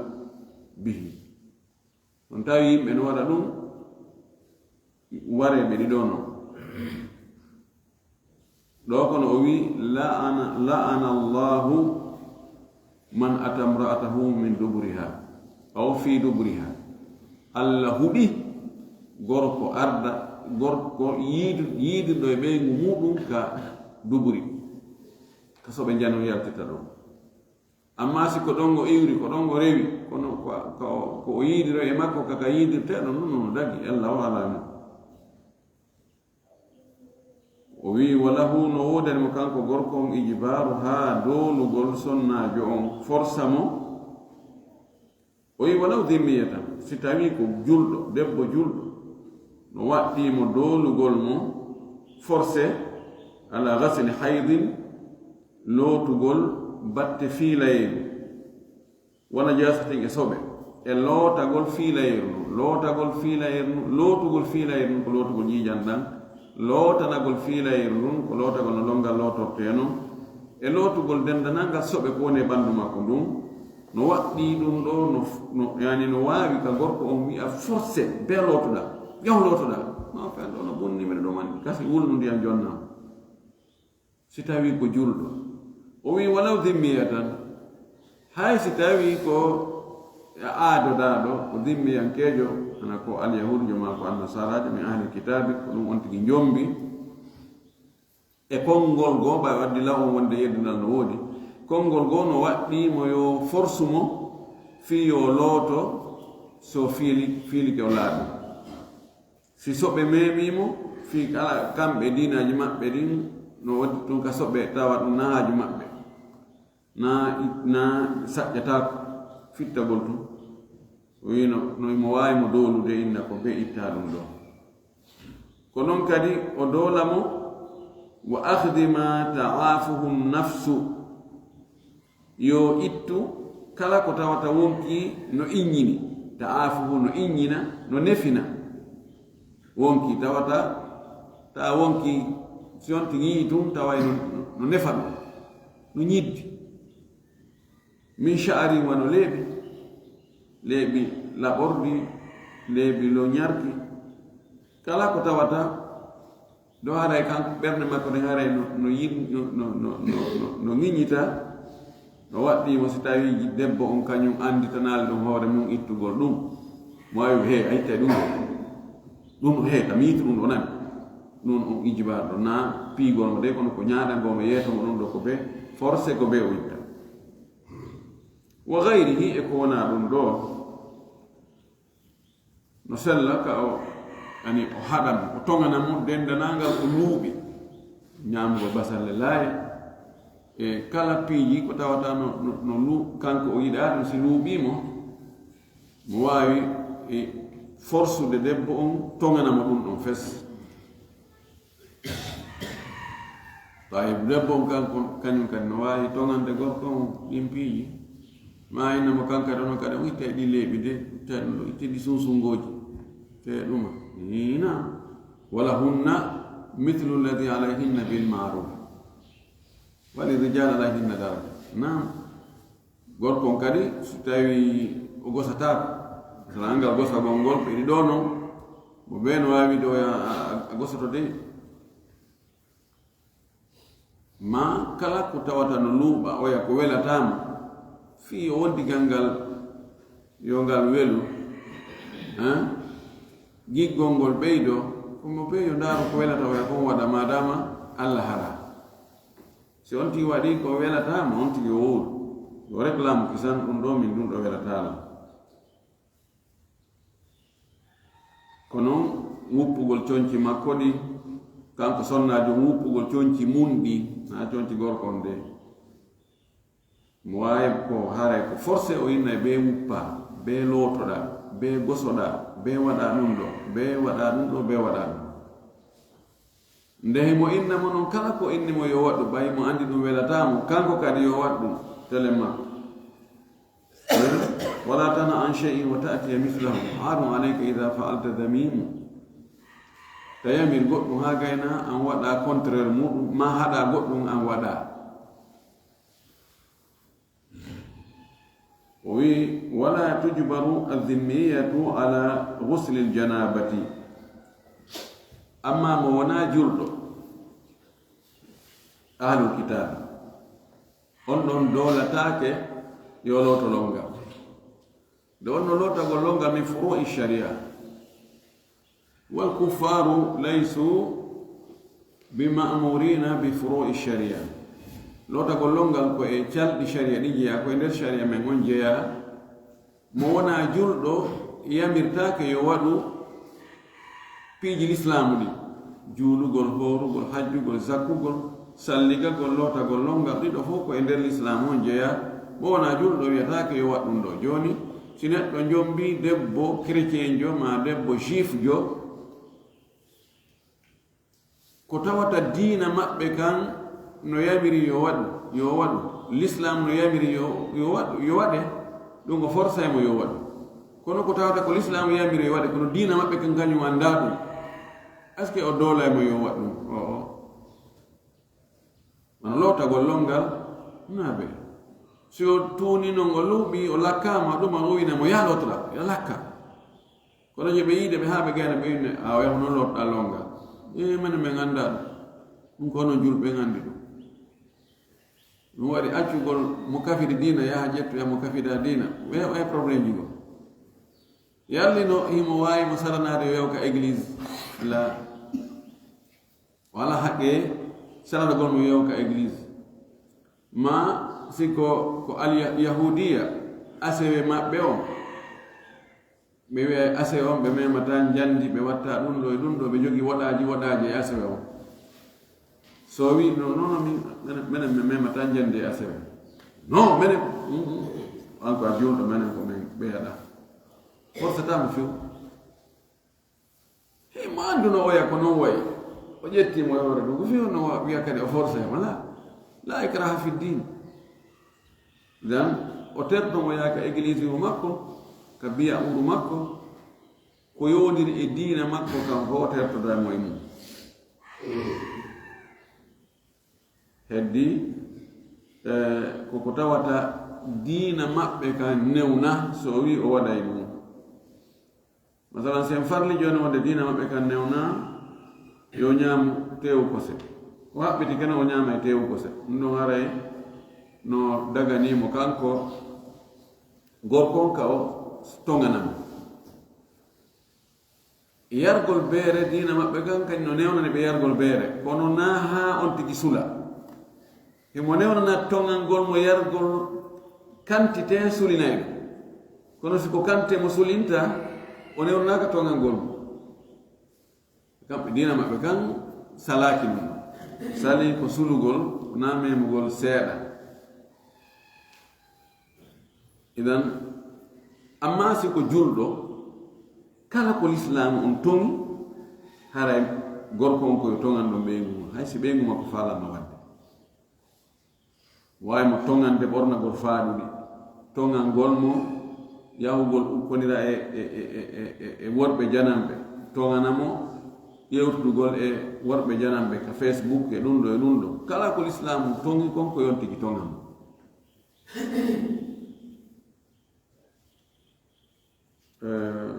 bihi." On tawi yimɓe no waɗa ɗun, wareeɓe ɗiɗo non. Ɗoo kono o wi'i, "La'ana, la'ana Allahu man ata imra'atahu min duburiha, aw fi duburiha." Allah huɗi gorko arda, gorko yiidu-, yiiduɗo e ɓeyngu muɗum ka duburi, ka soɓe njano yaltita ɗon. Amma si ko ɗon o iwri, ko ɗon o rewi, kono ko, ko, ko o yiidiro e makko, kaka yiidirteeɗo non, no dagi, Alla o alaa non. O wi'i, "Wa lahu", no woodani mo kanko gorko on, "ijbaaru" haa doolugol sonnaajo on, forsa mo. O wi'i, "Walaw dhimmiyatan", si tawii ko julɗo, debbo julɗo, no waɗɗii mo doolugol mo, forcé, "ala ghasli haydin", lootugol batte fiilayeeru, "wa najaasatin", e soɓe, e lootagol fiilayeeru ndun, lootagol fiilayeeru ndun, lootugol fiilayeeru ndun ko lootugol ƴiiƴan ɗan, lootanagol fiilayeeru ndun ko lootagol no lonngal lootortee non, e lootugol denndanangal soɓe ko woni e ɓanndu makko ndun, no waɗɗii ɗun ɗoo, no, no, yani no waawi ka gorko on wi'a forcé, "Bee lootuɗaa, yahu lootuɗaa." No fen ɗoo no bonni miɗo ɗoo man kasi wulnu ndiyan jonnaa. Si tawii ko julɗo, o wi'i, "Walaw dhimmiyatan", hay si tawii ko aadodaaɗo, ko dhimmiyankeejo, hana ko alyahuudujo maa ko annasaraajo, min ahli kitaabi, ko ɗum on tigi njombi. E konngol goo, ɓay o addi law on wonde yeddunal no woodi, konngol goo no waɗɗii mo yo forsu mo fii yo looto, so fiili-, fiilike o laaɓi. Si soɓe meemii mo, fii kala kamɓe diinaaji maɓɓe ɗin, no waɗi tun ka soɓe tawa ɗum na haaju maɓɓe, na, na saƴƴataako fittagol tun. O wiino, no imo waawi mo doolude inna ko be ittaa ɗum ɗoo. Ko non kadi o doola mo, "Wa akhdi ma ta'afuhu nafsu." Yo ittu kala ko tawata wonkii no inñini, ta'afuhu no inñina, no nefina. Wonkii tawata, tawa wonkii si on tigi yi'i tun, taway no, no nefa ɗum, no ñiddi. Min sha'rin, wano leeɓi, leeɓi laɓorɗi, leeɓi loñarki, kala ko tawata ɗo haray kan ɓernde makko nden haray no, no yir-, no, no ŋiññita, no waɗɗii mo si tawii debbo on kañum annditanaali ɗum hoore mum ittugol ɗum. Mo waawi, "Hee, a ittay ɗum ɗo? Ɗum ɗo, hee, ka mi yiiti ɗum ɗo nani." Ɗum on ijbaar ɗo, naa piigol mo de, kono ko ñaaɗangol mo yeeso mo ɗum ɗo ko be forcé ko be o itta. Wa gayrihi, e ko wonaa ɗum ɗo. No sella ka o, ani o haɗa mo, o toŋana mo denndanangal ko luuɓi. Ñaamugol basalle laaye, e kala piiji ko tawata no, no, no lu-, kanko o yiɗaa ɗum, si luuɓii mo, mo waawi, e, forsude debbo on, toŋana mo ɗum ɗon fes. Tawi debbo on kanko, kañum kadi no waawi toŋande gorko on ɗin piiji. Maa inna mo kan kadi, onon kadi on ittay ɗi leeɓi de, ittay ɗum ɗo, ittay ɗi sunsungooji. Te ɗuma. Ina. "Wa lahunna mithlu alladhi alayhinna bil ma'ruf. Wa lirrijali alayhinna daraja." Naam. Gorko on kadi, so tawi o gosataako, masalan, angal gosagol ngol, ɓe ɗiɗo non, mo ɓe no waawi wiide o ya-, a, a, a gosoto de. Maa kala ko tawata no luuɓa, oya ko welataa mo, fii o wonti gangal, yo ngal welu, hein? Giggol ngol ɓeydoo, ko mo ɓe yo ndaaru ko welata oya kon waɗa, maadaama Alla haraa. Si on tigi waɗii ko welataa mo, on tigi o wowlu. Yo reklaamu kisan, ɗun ɗoo min ɗun ɗoo welataa lan. Ko non wuppugol conci makko ɗin, kanko sonnaajo on wuppugol conci mun ɗin, naa conci gorko on ɗen. Mo waawi ko haray ko forcé o innay bee wuppaa, bee lootoɗaa, bee gosoɗaa, bee waɗaa ɗun ɗoo, bee waɗaa ɗun ɗoo, bee waɗaa ɗun ɗoo. Nde himo inna mo non, kala ko inni mo yo waɗu, ɓay mo anndi ɗun welataa mo, kanko kadi yo waɗu ɗun, telen makko. ولا تنه عن شيء وتأتي مثله عار عليك إذا فعلت ذميم. Ta yamir goɗɗun haa gayna an waɗa contraire muɗum, maa haɗa goɗɗun an waɗa. O wi'i, ولا تجبر الذمية على غسل الجنابة. Amma mo wonaa julɗo, ahlul kitaabi, on ɗon doolataake yo looto lonngal. Nde wonno lootagol lonngal من فروع الشريعة. والكفار ليسوا بمأمورين بفروع الشريعة. Lootagol lonngal ko e calɗi shari'a ɗin jeyaa, ko e nder shari'a men on jeyaa. Mo wonaa julɗo yamirtaake yo waɗu piiji lislaamu ɗin, juulugol, hoorugol, hajjugol, zakkugol, salligagol, lootagol lonngal, ɗiɗo fow ko e nder lislaamu on jeyaa. Mo wonaa julɗo wiyataake yo waɗ ɗun ɗoo. Jooni, si neɗɗo jombii debbo kerecienjo maa debbo juifjo, ko tawata diina maɓɓe kan no yamiri yo waɗu, yo waɗu, lislaam no yamiri yo, yo waɗu, yo waɗe, ɗun o forsay mo yo waɗu. Kono ko tawata ko lislaam yamiri yo waɗe, kono diina maɓɓe kan kañun anndaa ɗun, est-ce que o doolay mo yo waɗu ɗun? O'o. Wano lootagol lonngal, naa bee. Si o tuuni non, o luuɓi, o lakkaama, ɗun o wina mo, "Yaa lootoɗaa, yaa lakka." Kono je ɓe yiide ɓe haa ɓe gayna ɓe inne, "A o yahuno lootoɗaa lonngal." "Ee, menen men anndaa ɗun." Ɗun ko onon julɓe ɓen anndi ɗun. Ɗun waɗi accugol mo kafiri diina, yaha ƴettoya mo kafida diina. Ɓe heɓay problème ji goo. Yalli no himo waawi mo saranaade yo yahu ka église? Laa. Wala haqqe saranagol mo yo yahu ka église. Ma si ko, ko al Yahudiya, asewe maɓɓe on. Ɓe wi'a asewe on, ɓe memataa njandi, ɓe watta ɗun ɗoo e ɗun ɗoo, ɓe jogi woɗaaji, woɗaaji e asewe on. So o wi'i, "No, no, no, min, menen, menen, men memataa njandi e asewe." "No, menen, mm, mm, an ko a julɗo, menen ko men ɓeyaɗaa." Forsataa mo few. Himo annduno oya ko non wayi. O ƴetti mo e hoore ɗun. Ko fii honno wa-, wi'a kadi o forsa e mo? Laa. Laa ikraha fi diin. Idan, o terto mo yaha ka église makko, ka biya uru makko, ko yowondiri e diina makko kan fow o tertoda mo e mun. Heddii, eh, ko ko tawata diina maɓɓe kan newna, so o wi'i o waɗay ɗun. Masalan, si en farli jooni wonde diina maɓɓe kan newna, yo ñaamu teewu kose. O haɓɓiti kene o ñaama e teewu kose. Ɗun ɗon haray no daganii mo kanko gorko on ka o toŋana mo. Yargol beere, diina maɓɓe kan, kañun no newnani ɓe yargol beere, kono naa haa on tigi sula. Himo newnana toŋangol mo yargol kantite sulinayɗo. Kono si ko kantite mo sulinta, o newnanaaka toŋangol mo. Kamɓe diina maɓɓe kan salaaki ɗun. Sali ko sulugol, ko naa memugol seeɗa. Idan, amma si ko julɗo, kala ko lislaamu on toŋi, haray gorko on ko yo toŋan ɗon ɓeyngu mun, hay si ɓeyngu makko faalanno waɗde. Waawi mo toŋande ɓornagol faaɗuɗi, toŋangol mo yahugol ukkonira e, e, e worɓe jananɓe, toŋana mo ƴewtudugol e worɓe jananɓe ka Facebook e ɗun ɗoo e ɗun ɗoo. Kala ko lislaamu toŋi kon ko yo on tigi toŋan mo. Eh,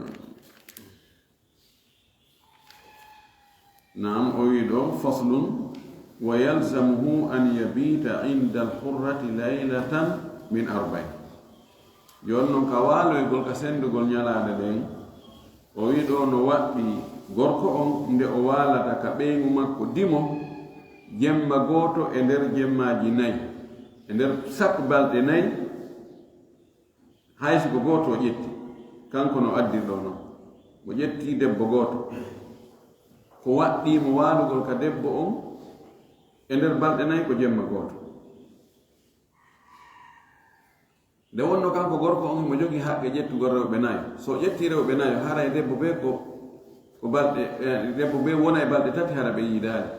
naam, o wi'i ɗoo, faslun, wa yalzamuhu an yabita inda al-hurrati laylatan min arba'in. Jooni non, ka waaloygol, ka sendugol ñalaande ɗen, o wi'i ɗoo no waɗɗii gorko on nde o waalata ka ɓeyngu makko dimo, Jemma gooto e nder jemmaaji nay, e nder sak balɗe nay, hay si ko gooto o ƴetti, kanko no addirɗo non. O ƴetti debbo gooto. Ko waɗɗii mo waalugol ka debbo on e nder balɗe nay ko jemma gooto. Nde wonno kanko gorko on himo jogii haqqe ƴettugol rewɓe nayo. So o ƴettii rewɓe nayo, haray debbo bee ko, ko balɗe, eh, debbo bee wona e balɗe tati hara ɓe yiidaali.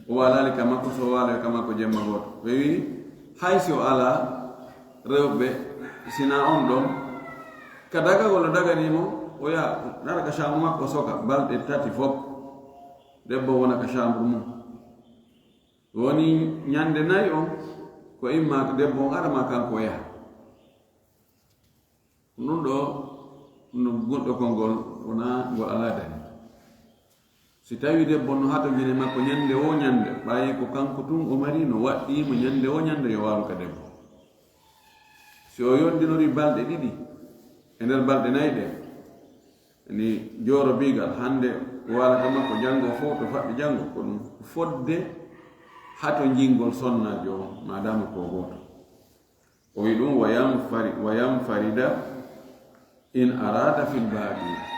O waalaali ka makko, so o waaloyi ka makko jemma gooto. Ɓe wi'i, hay si o alaa rewɓe, sinaa on ɗon, ka dagagol no daganii mo, o yaha, nara ka chambre makko, o soka balɗe tati fof. Debbo wona ka chambre mum. Woni ñande nayi on, ko imma debbo on ara ma kanko o yaha. Ɗun ɗoo, no gonɗo konngol, wonaa ngol alaa dalil. Si tawii debbo on no hatonjini e makko ñande woo ñande, ɓay ko kanko tun o mari no waɗɗii mo ñande woo ñande yo waalu ka debbo. Si o yondinorii balɗe ɗiɗi e nder balɗe nayi ɗen, ni joorobiigal, hannde o waala ka makko, janngo fow to faɗɗi janngo, ko ɗun fodde hatonjingol sonnaajo on, maadaama ko gooto. O wi'i ɗun, "Wa yanfari-, wa yanfarida in arada fil baaqi."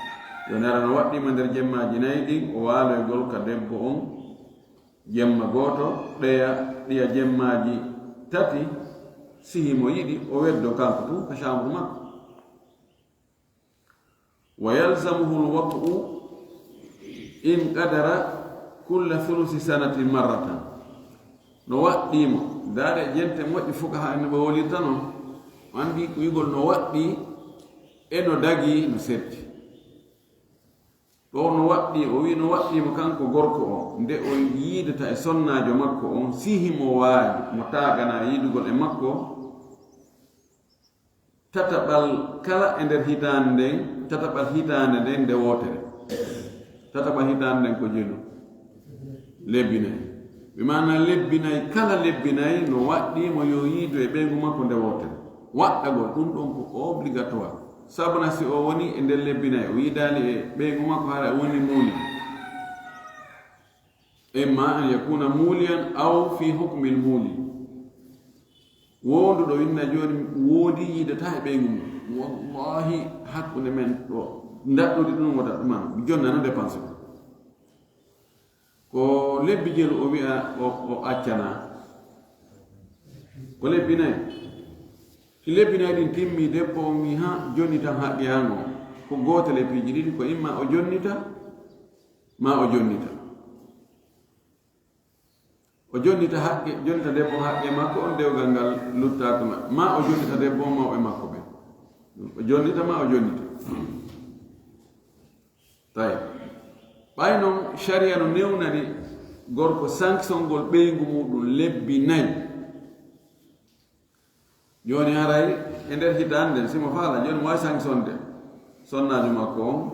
Yo nara no waɗɗii mo nder jemmaaji nayi ɗin, o waaloygol ka debbo on jemma gooto, ɗeya, ɗiya jemmaaji tati, si himo yiɗi, o weddo kanko tun ka chambre makko. Wa yalzamuhu alwat'u in qadara kulla thuluthi sanatin marratan. No waɗɗii mo, daade jente moƴƴi fuqahaa en no ɓe wolirta non, o anndi ko wi'ugol no waɗɗii e no dagii no serti. Ɗoo no waɗɗii, o wi'i no waɗɗii mo kanko gorko o, nde o yiidata e sonnaajo makko on, si himo waawi mo taaganaa yiidugol e makko, tataɓal kala e nder hitaande nden, tataɓal hitaande nden nde wootere. Tataɓal hitaande nden ko jelu? Lebbi nay. Bi maanaa lebbi nay, kala lebbi nay no waɗɗii mo yo yiidu e ɓeyngu makko nde wootere. Waɗɗagol ɗun ɗon ko obligatoire. Sabuna si o woni e nder lebbi nay, o yiidaali e ɓeyngu makko, hara o woni muuli. Imma an yakuna muliyan aw fi hukmil muli. Wonduɗo inna jooni woodi yiidataa e ɓeyngu mum. Wallahi, hakkunde men ɗo, ndaɗɗudi ɗun wota ɗuman, mi jonnana dépense ko. Ko lebbi jelu o wi'a o, o accana. Ko lebbi nay. Si lebbi nay ɗin timmi, debbo on wi'i, "Ha, jonni tan haqqe an on." Ko gootel e piiji ɗiɗi, ko imma o jonnita, maa o jonnita. O jonnita haqqe, jonnita debbo haqqe makko on, dewgal ngal luttaaka ma-, maa o jonnita debbo on mawɓe makko ɓen. O jonnita maa o jonnita. Tawi. Ɓay non, sharia no newnani gorko sanction ngol ɓeyngu muɗum lebbi nay. Jooni haray e nder hitaande nden, si mo faala, jooni mo waawi sanction de sonnaajo makko on.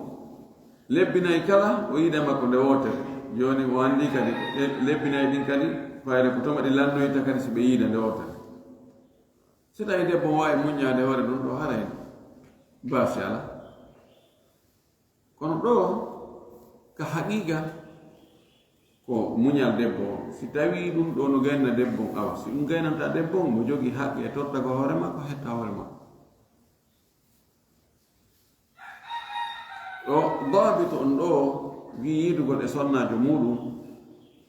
Lebbi nay kala, o yiida makko nde wootere. Jooni o anndi kadi, e lebbi nay ɗin kadi, fayda ko tuma ɗi lannoyta kadi si ɓe yiida nde wootere. Si tawi debbo on waawi muññaade hoore ɗum ɗo, haray baasi alaa. Kono ɗoo, ka haqiiqa, ko muñal debbo on. Si tawii ɗum ɗoo no gayna debbo on, awa, si ɗum gaynanta debbo on, mo jogii haqqe e tottagol hoore makko, hetta hoore makko. Ɗo, daabitu on ɗoo, wi'i yiidugol e sonnaajo muuɗum,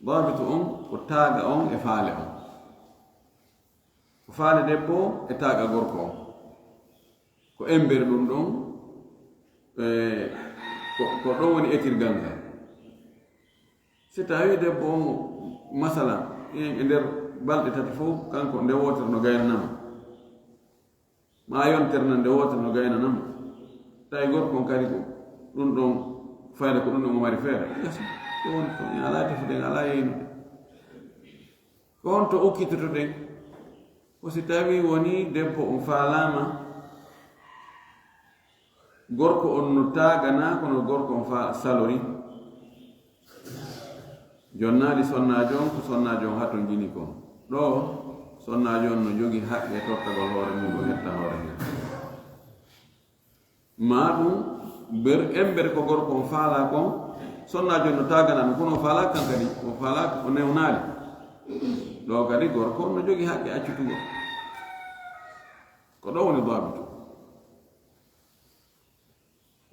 daabitu on ko taaga on e faale on. Ko faale debbo on e taaga gorko on. Ko embere ɗum ɗon, e, ko, ko ɗon woni etirgal ngal. Si tawii debbo on, masalan, e, e nder balɗe tati fof, kanko nde wootere no gaynanamo. Maa yontere nan nde wootere no gaynanamo. Tawi gorko on kadi ko ɗum ɗon fayda, ko ɗum ɗon o mari feere. Gasa, ɗum woni ko en alaa tefude, en alaa yeynude. Ko honto okkitotoɗen? Ko si tawii wonii debbo on faalaama, gorko on no taaganaa, kono gorko on fa-, salori. Jonnaali sonnaajo on, ko sonnaajo on hatonjini kon. Ɗoo, sonnaajo on no jogii haqqe tottagol hoore mum, o hetta hoore mum. Maa ɗum, ber-, embere ko gorko on faalaa kon, sonnaajo no taaganaa ɗum, kono o faalaaka kan kadi, o faalaaka, o newnaali. Ɗoo kadi gorko on no jogii haqqe accutugol. Ko ɗoo woni daabitu.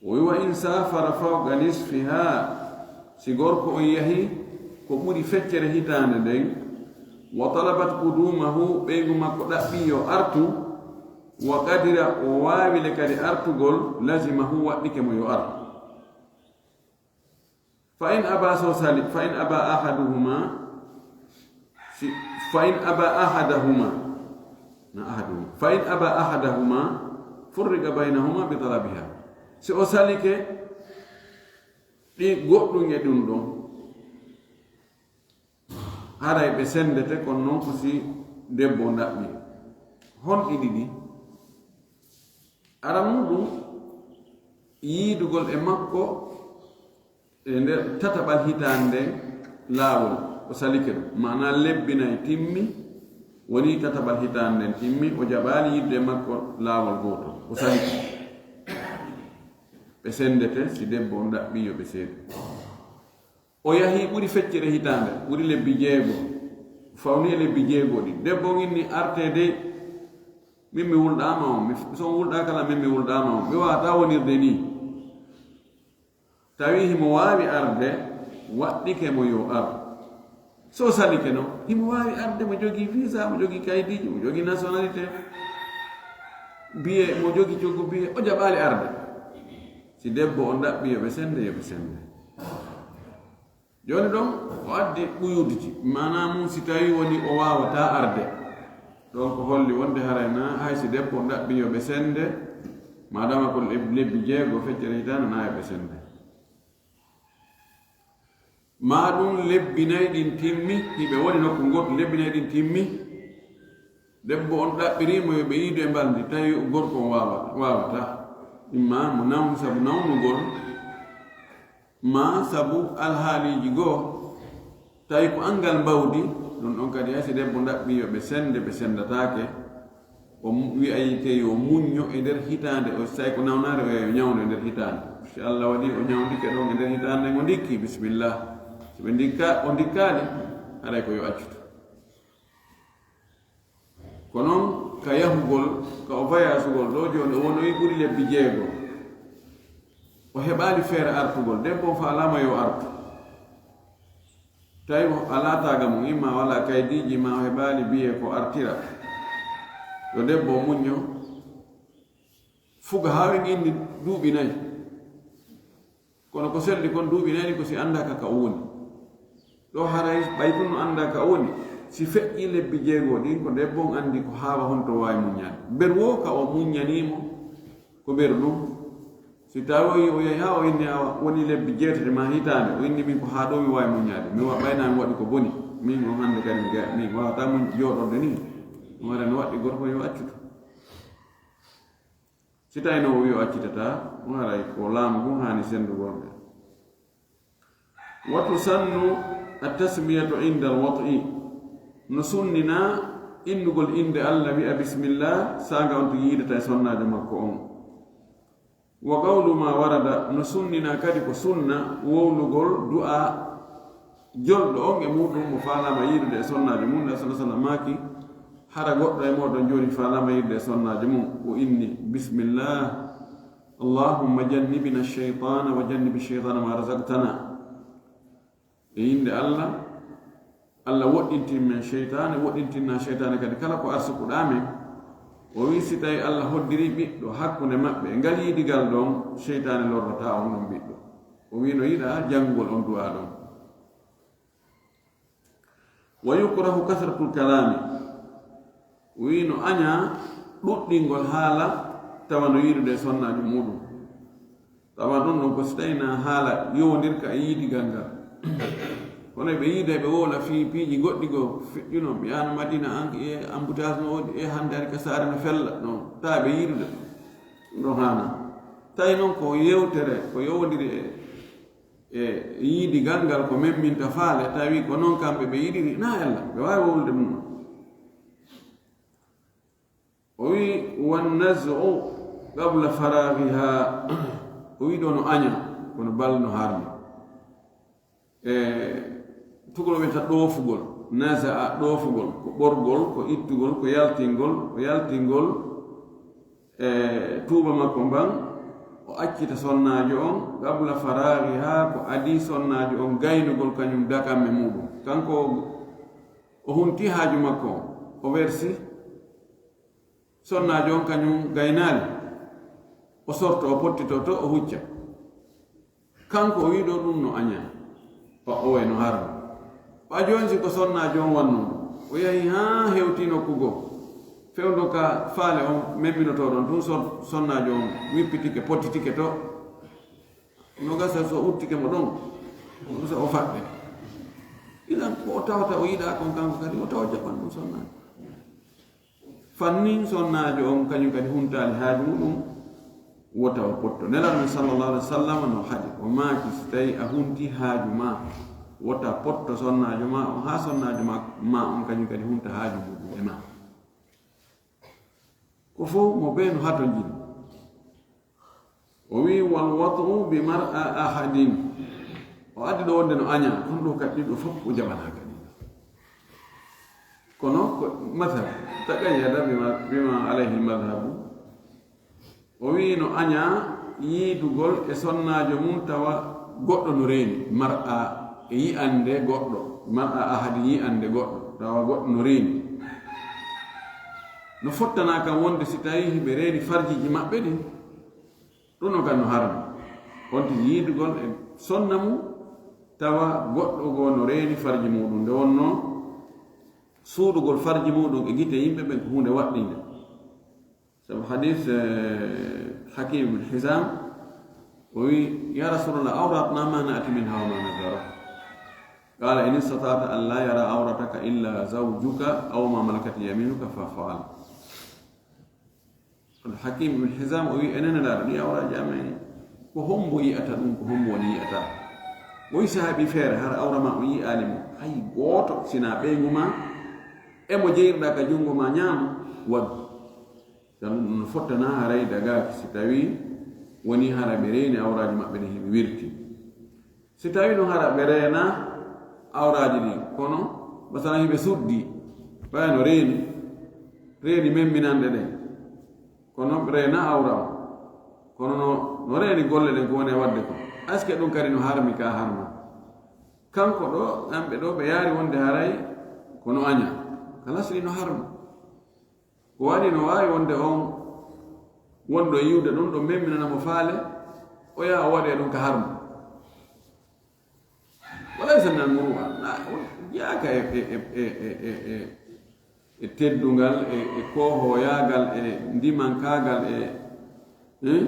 O wi'i, "Wa in saafara fawqa nisfiha," si gorko on yahi ko ɓuri feccere hitaande nden, "wa talabat qudumahu," ɓeyngu makko ɗaɓɓi yo artu, "wa qadira," o waawi le kadi artugol, "lazimahu," waɗɗike mo yo ar. Fa in aba, so sali, fa in aba ahaduhuma, si, fa in aba ahadahuma, na ahaduhuma, fa in aba ahadahuma, furriqa baynahuma bi talabiha. Si o salike, ɗi goɗɗum e ɗum ɗon, haray ɓe sendete, kono non ko si debbo on ɗaɓɓi. Honɗi ɗiɗi? Aran muɗum, yiidugol e makko e nder tataɓal hitaande nden laawol, o salike ɗum. Maanaa lebbi nay timmi, woni tataɓal hitaande nden timmi, o jaɓaali yiidude e makko laawol gootol, o salike. Ɓe sendete si debbo on ɗaɓɓi yo ɓe seedu. O yahi ɓuri feccere hitaande, ɓuri lebbi jeego, fawni e lebbi jeego ɗin. Debbo on inni, "Artee dey, min mi wulɗaama on, mi, so on wulɗaaka lan, min mi wulɗaama on, mi waawataa wonirde nii." Tawi himo waawi arde, waɗɗike mo yo ar. So salike non, himo waawi arde, mo jogii visa, mo jogii kaydiiji, mo jogii nationalité, biye, mo jogii coggu biye, o jaɓaali arde. Si debbo on ɗaɓɓi yo ɓe sende, yo ɓe sende. Jooni ɗon, o addi ɓuyuuduji, maanaa mun si tawii woni o waawataa arde. Ɗon ko holli wonde haray naa hay si debbo ɗaɓɓi yo ɓe sende, maadama ko leb-, lebbi jeego feccere hitaande, naa yo ɓe sende. Maa ɗun lebbi nay ɗin timmi, hiɓe woni nokku ngoɗɗu, lebbi nay ɗin timmi, debbo on ɗaɓɓirii mo yo ɓe yiidu e mbalndi, tawi gorko on waawa-, waawataa. Imma mo nawni sabu nawnugol, maa sabu alhaaliiji goo, tawi ko anngal mbawdi, ɗun ɗon kadi hay si debbo ɗaɓɓii yo ɓe sende, ɓe sendataake. O mu-, wi'ayike yo muñño e nder hitaande, o, si tawi ko nawnaare, o wi'a yo ñawnu e nder hitaande. Si Allah waɗii o ñawndike ɗon e nder hitaande nden, o ndikki, bisimillah. Si ɓe ndikka-, o ndikkaali, haray ko yo accutu. Ko non ka yahugol, ka o vayasugol ɗoo jooni, o wonoyi ɓuri lebbi jeego. O heɓaali feere artugol. Debbo on faalaama yo artu. Tawi o alaa taaga mun, imma o alaa kaydiiji, imma o heɓaali biyee ko artira. Yo debbo on muñño. Fuga haa ɓe inni duuɓi nay. Kono ko selli kon duuɓi nay ɗin ko si anndaa ka ka o woni. Ɗoo haray ɓay tun no anndaa ka o woni. Si feƴƴii lebbi jeego ɗin, ko debbo on anndi ko haawa honto waawi muññaade. Ber woo ka o muññanii mo, ko ber ɗun. Si tawi o yahi haa o inni a woni lebbi jeetati maa hitaande, o inni min ko haa ɗoo mi waawi muññaade. Mi wa-, ɓay naa mi waɗi ko boni. Min on hannde kadi mi ga-, min waawataa muñ-, jooɗorde nii. Ɗun haray no waɗɗi gorko yo accutu. Si tawi no o wi'i o accitataa, ɗun haray ko laamu ngun haani sendugol ɓe. Wa tusannu at-tasmiyatu inda al-wat'i. No sunninaa innugol innde Allah, wi'a bismillah, saanga on to yiidata e sonnaajo makko on. Wa qawlu ma warada, no sunninaa kadi ko sunna wowlugol du'aa jolɗo on e muɗum mo faalaama yiidude e sonnaajo mun, Nabi sallallahu alaihi wasallam maaki, hara goɗɗo e mooɗon jooni faalaama yiidude e sonnaajo mun, o inni, bismillah, Allahumma jannibna ash-shaytana wa jannibi ash-shaytana ma razaqtana. E innde Allah, Allah woɗɗintin men seytaane, woɗɗintinaa seytaane kadi kala ko arsukuɗaa men. O wi'i, si tawii Allah hoddirii ɓiɗɗo hakkunde maɓɓe, e ngal yiidigal ɗon, seytaane lorrataa on ɗon ɓiɗɗo. O wi'i no yiɗaa janngugol on du'aa ɗon. Wa yukrahu kasratul kalaami. O wi'i no añaa ɗuɗɗingol haala tawa no yiidude e sonnaajo muuɗum. Tawa ɗun ɗon ko si tawii na haala yowondirka e yiidigal ngal. Kono ɓe yiida ɓe wowla fii piiji goɗɗi goo feƴƴuno, mi yaano Madina an e embouteillage no woodi, e hannde ari ka saare no fella, no taa ɓe yiidude. Ɗun ɗon haanaa. Tawi non ko yewtere, ko yowondiri e, e yiidigal ngal ko memminta faale, tawi ko non kamɓe ɓe yiɗiri, na ella, ɓe waawi wowlude ɗun ɗon. O wi'i, "Wan naz'u qabla faraghiha." O wi'i ɗoo no aña, kono bal no harmi. E tugol wi'ata ɗoofugol. Naza'a, ɗoofugol, ko ɓorgol, ko ittugol, ko yaltingol, ko yaltingol, e tuuba makko mban, o accita sonnaajo on, qabla faraghiha, ko adii sonnaajo on gaynugol kañun dakamme muuɗun. Kanko o hunti haaju makko on, o wersi, sonnaajo on kañun gaynaali, o sorto, o pottitoto, o hucca. Kanko o wi'i ɗoo ɗun no añaa, o, o way no harmi. Ɓaa jooni si ko sonnaajo on wannoo ɗun, o yahi haa hewtii nokku goo, fewndo ka faale on memminotoo ɗon tun, son-, sonnaajo on wippitike, pottitike to, no gasa so uttike mo ɗon, no gasa o faɗɗe. Idan ko o tawata o yiɗaa kon kanko kadi, o tawa jaɓan ɗun sonnaajo. Fannin sonnaajo on, kañun kadi huntaali haaju muɗum, wota o potto. Nelaaɗo men sallallahu alaihi wasallam no haɗi, o maaki, si tawi a hunti haaju ma, wota potto sonnaajo ma on, haa sonnaajo ma, ma on kañun kadi hunta haaju muɗum e ma. Ko fow mo bee no hatonjini. O wi'i, "Wal wat'u bi mar'a ahadin." O addi ɗoo wonde no añaa, kono ɗoo kadi ɗiɗo fof o jaɓanaa kadi. Kono ko madhab, taqayyada bima, bima alayhi madhabu. O wi'i no añaa yiidugol e sonnaajo mum tawa goɗɗo no reeni, mar'a e yi'ande goɗɗo, mar'a ahadin yi'ande goɗɗo, tawa goɗɗo no reeni. No fottanaa kan wonde si tawii hiɓe reeni farjiiji maɓɓe ɗin, ɗun on kan no harmi. On tigi yiidugol e sonna mun, tawa goɗɗo goo no reeni farji muɗum. Nde wonnoo suuɗugol farji muɗum e gite yimɓe ɓen ko huunde waɗɗinde. Sabu hadis, eh, Hakim ibn Hizam, o wi, "Ya Rasulallah, awratna ma na'ti minha wa ma nadharu." Qala, "In istata'ta an la yara awrataka illa zawjuka aw ma malakat yaminuka faf'al." Kono Hakim ibn Hizam o wi'i, "Enen Nelaaɗo, ɗi awraaji amen, ko hombo yi'ata ɗum, ko hombo woni yi'ata?" O wi'i, "Si a heɓii feere, hara awra maa on yi'aali mo, hay gooto, si naa ɓeyngu maa, e mo jeyirɗaa ka junngo maa ñaamo, waɗu." Tan ɗum no fottanaa haray dagaaki, si tawii wonii hara ɓe reeni awraaji maɓɓe ɗin, hiɓe wirti. Si tawii non hara ɓe reenaa awraaji ɗin, kono masalan hiɓe suddi, ɓay no reeni, reeni memminanɗe ɗen, kono ɓe reenaa awra on, kono no, no reeni golle ɗen ko woni e waɗde kon. Est-ce que ɗum kadi no harmi ka harma? Kanko ɗoo, kamɓe ɗoo ɓe yaari wonde haray ko no añaa. Kalas, ɗi no harmi. Ko waɗi no waawi wonde on wonɗo e yi'ude ɗum, ɗum memminana mo faale, o yaha o waɗoya ɗum ka harmu. Walaysa minal muru'a, na, jeyaaka e, e, e teddungal, e, e koohooyaagal, e ndimankaagal, e, eh,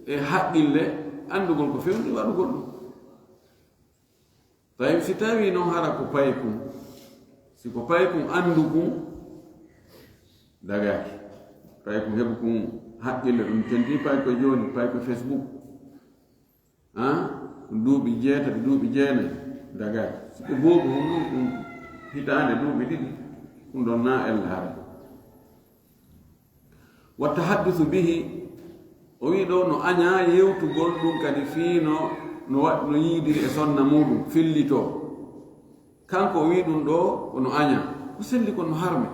e haqqille, anndugol ko fewndi waɗugol ɗum. Tawi si tawii non hara ko paykun, si ko paykun anndu kun, dagaaki. Paykun heɓu kun haqqille, ɗum tentii payko jooni, payko Facebook. Ah, ɗum duuɓi jeetati, duuɓi jeenayi, dagaaki. Si ko boobu honno ɗum hitaande duuɓi ɗiɗi, ɗum ɗon naa ella hara. Wa tahaddusu bihi, o wi'i ɗoo no añaa yewtugol ɗum kadi fii no, no wa-, no yiidiri e sonna muuɗum, fillitoo. Kanko o wi'i ɗum ɗoo ko no añaa. Ko selli ko no harmi.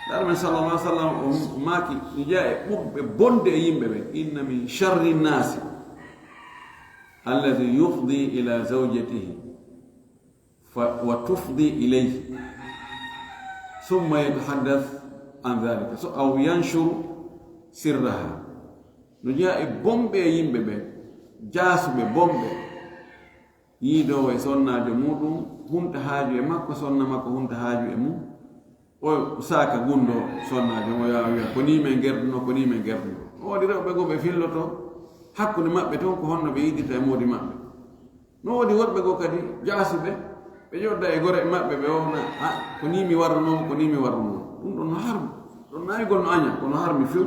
Nelaaɗo men sallallahu alaihi wasallam o maaki, no jeyaa e ɓurɓe bonde e yimɓe ɓen, "Inna min sharri nnaasi alladhi yufdi ila zawjatihi." Fa, wa tufdi ilayhi, summa yatahaddath an dhalika, so, aw yanshuru sirraha. No jeyaa e bonɓe e yimɓe ɓen, jaasuɓe, bonɓe, yiidoowo e sonnaajo muuɗum, hunta haaju e makko, sonna makko hunta haaju e mum, o saaka gunndoo sonnaajo, o yaha wi'a, "Ko nii men gerdunoo, ko nii men gerdunoo." No woodi rewɓe goo ɓe fillotoo hakkunde maɓɓe ton ko honno ɓe yiidirta e moodi maɓɓe. No woodi worɓe goo kadi jaasuɓe, ɓe ƴodda e gore maɓɓe, ɓe wowna, "A, ko nii mi warrunoo, ko nii mi warrunoo." Ɗum ɗon no harmi. Ɗon naayugol no aña, kono harmi few.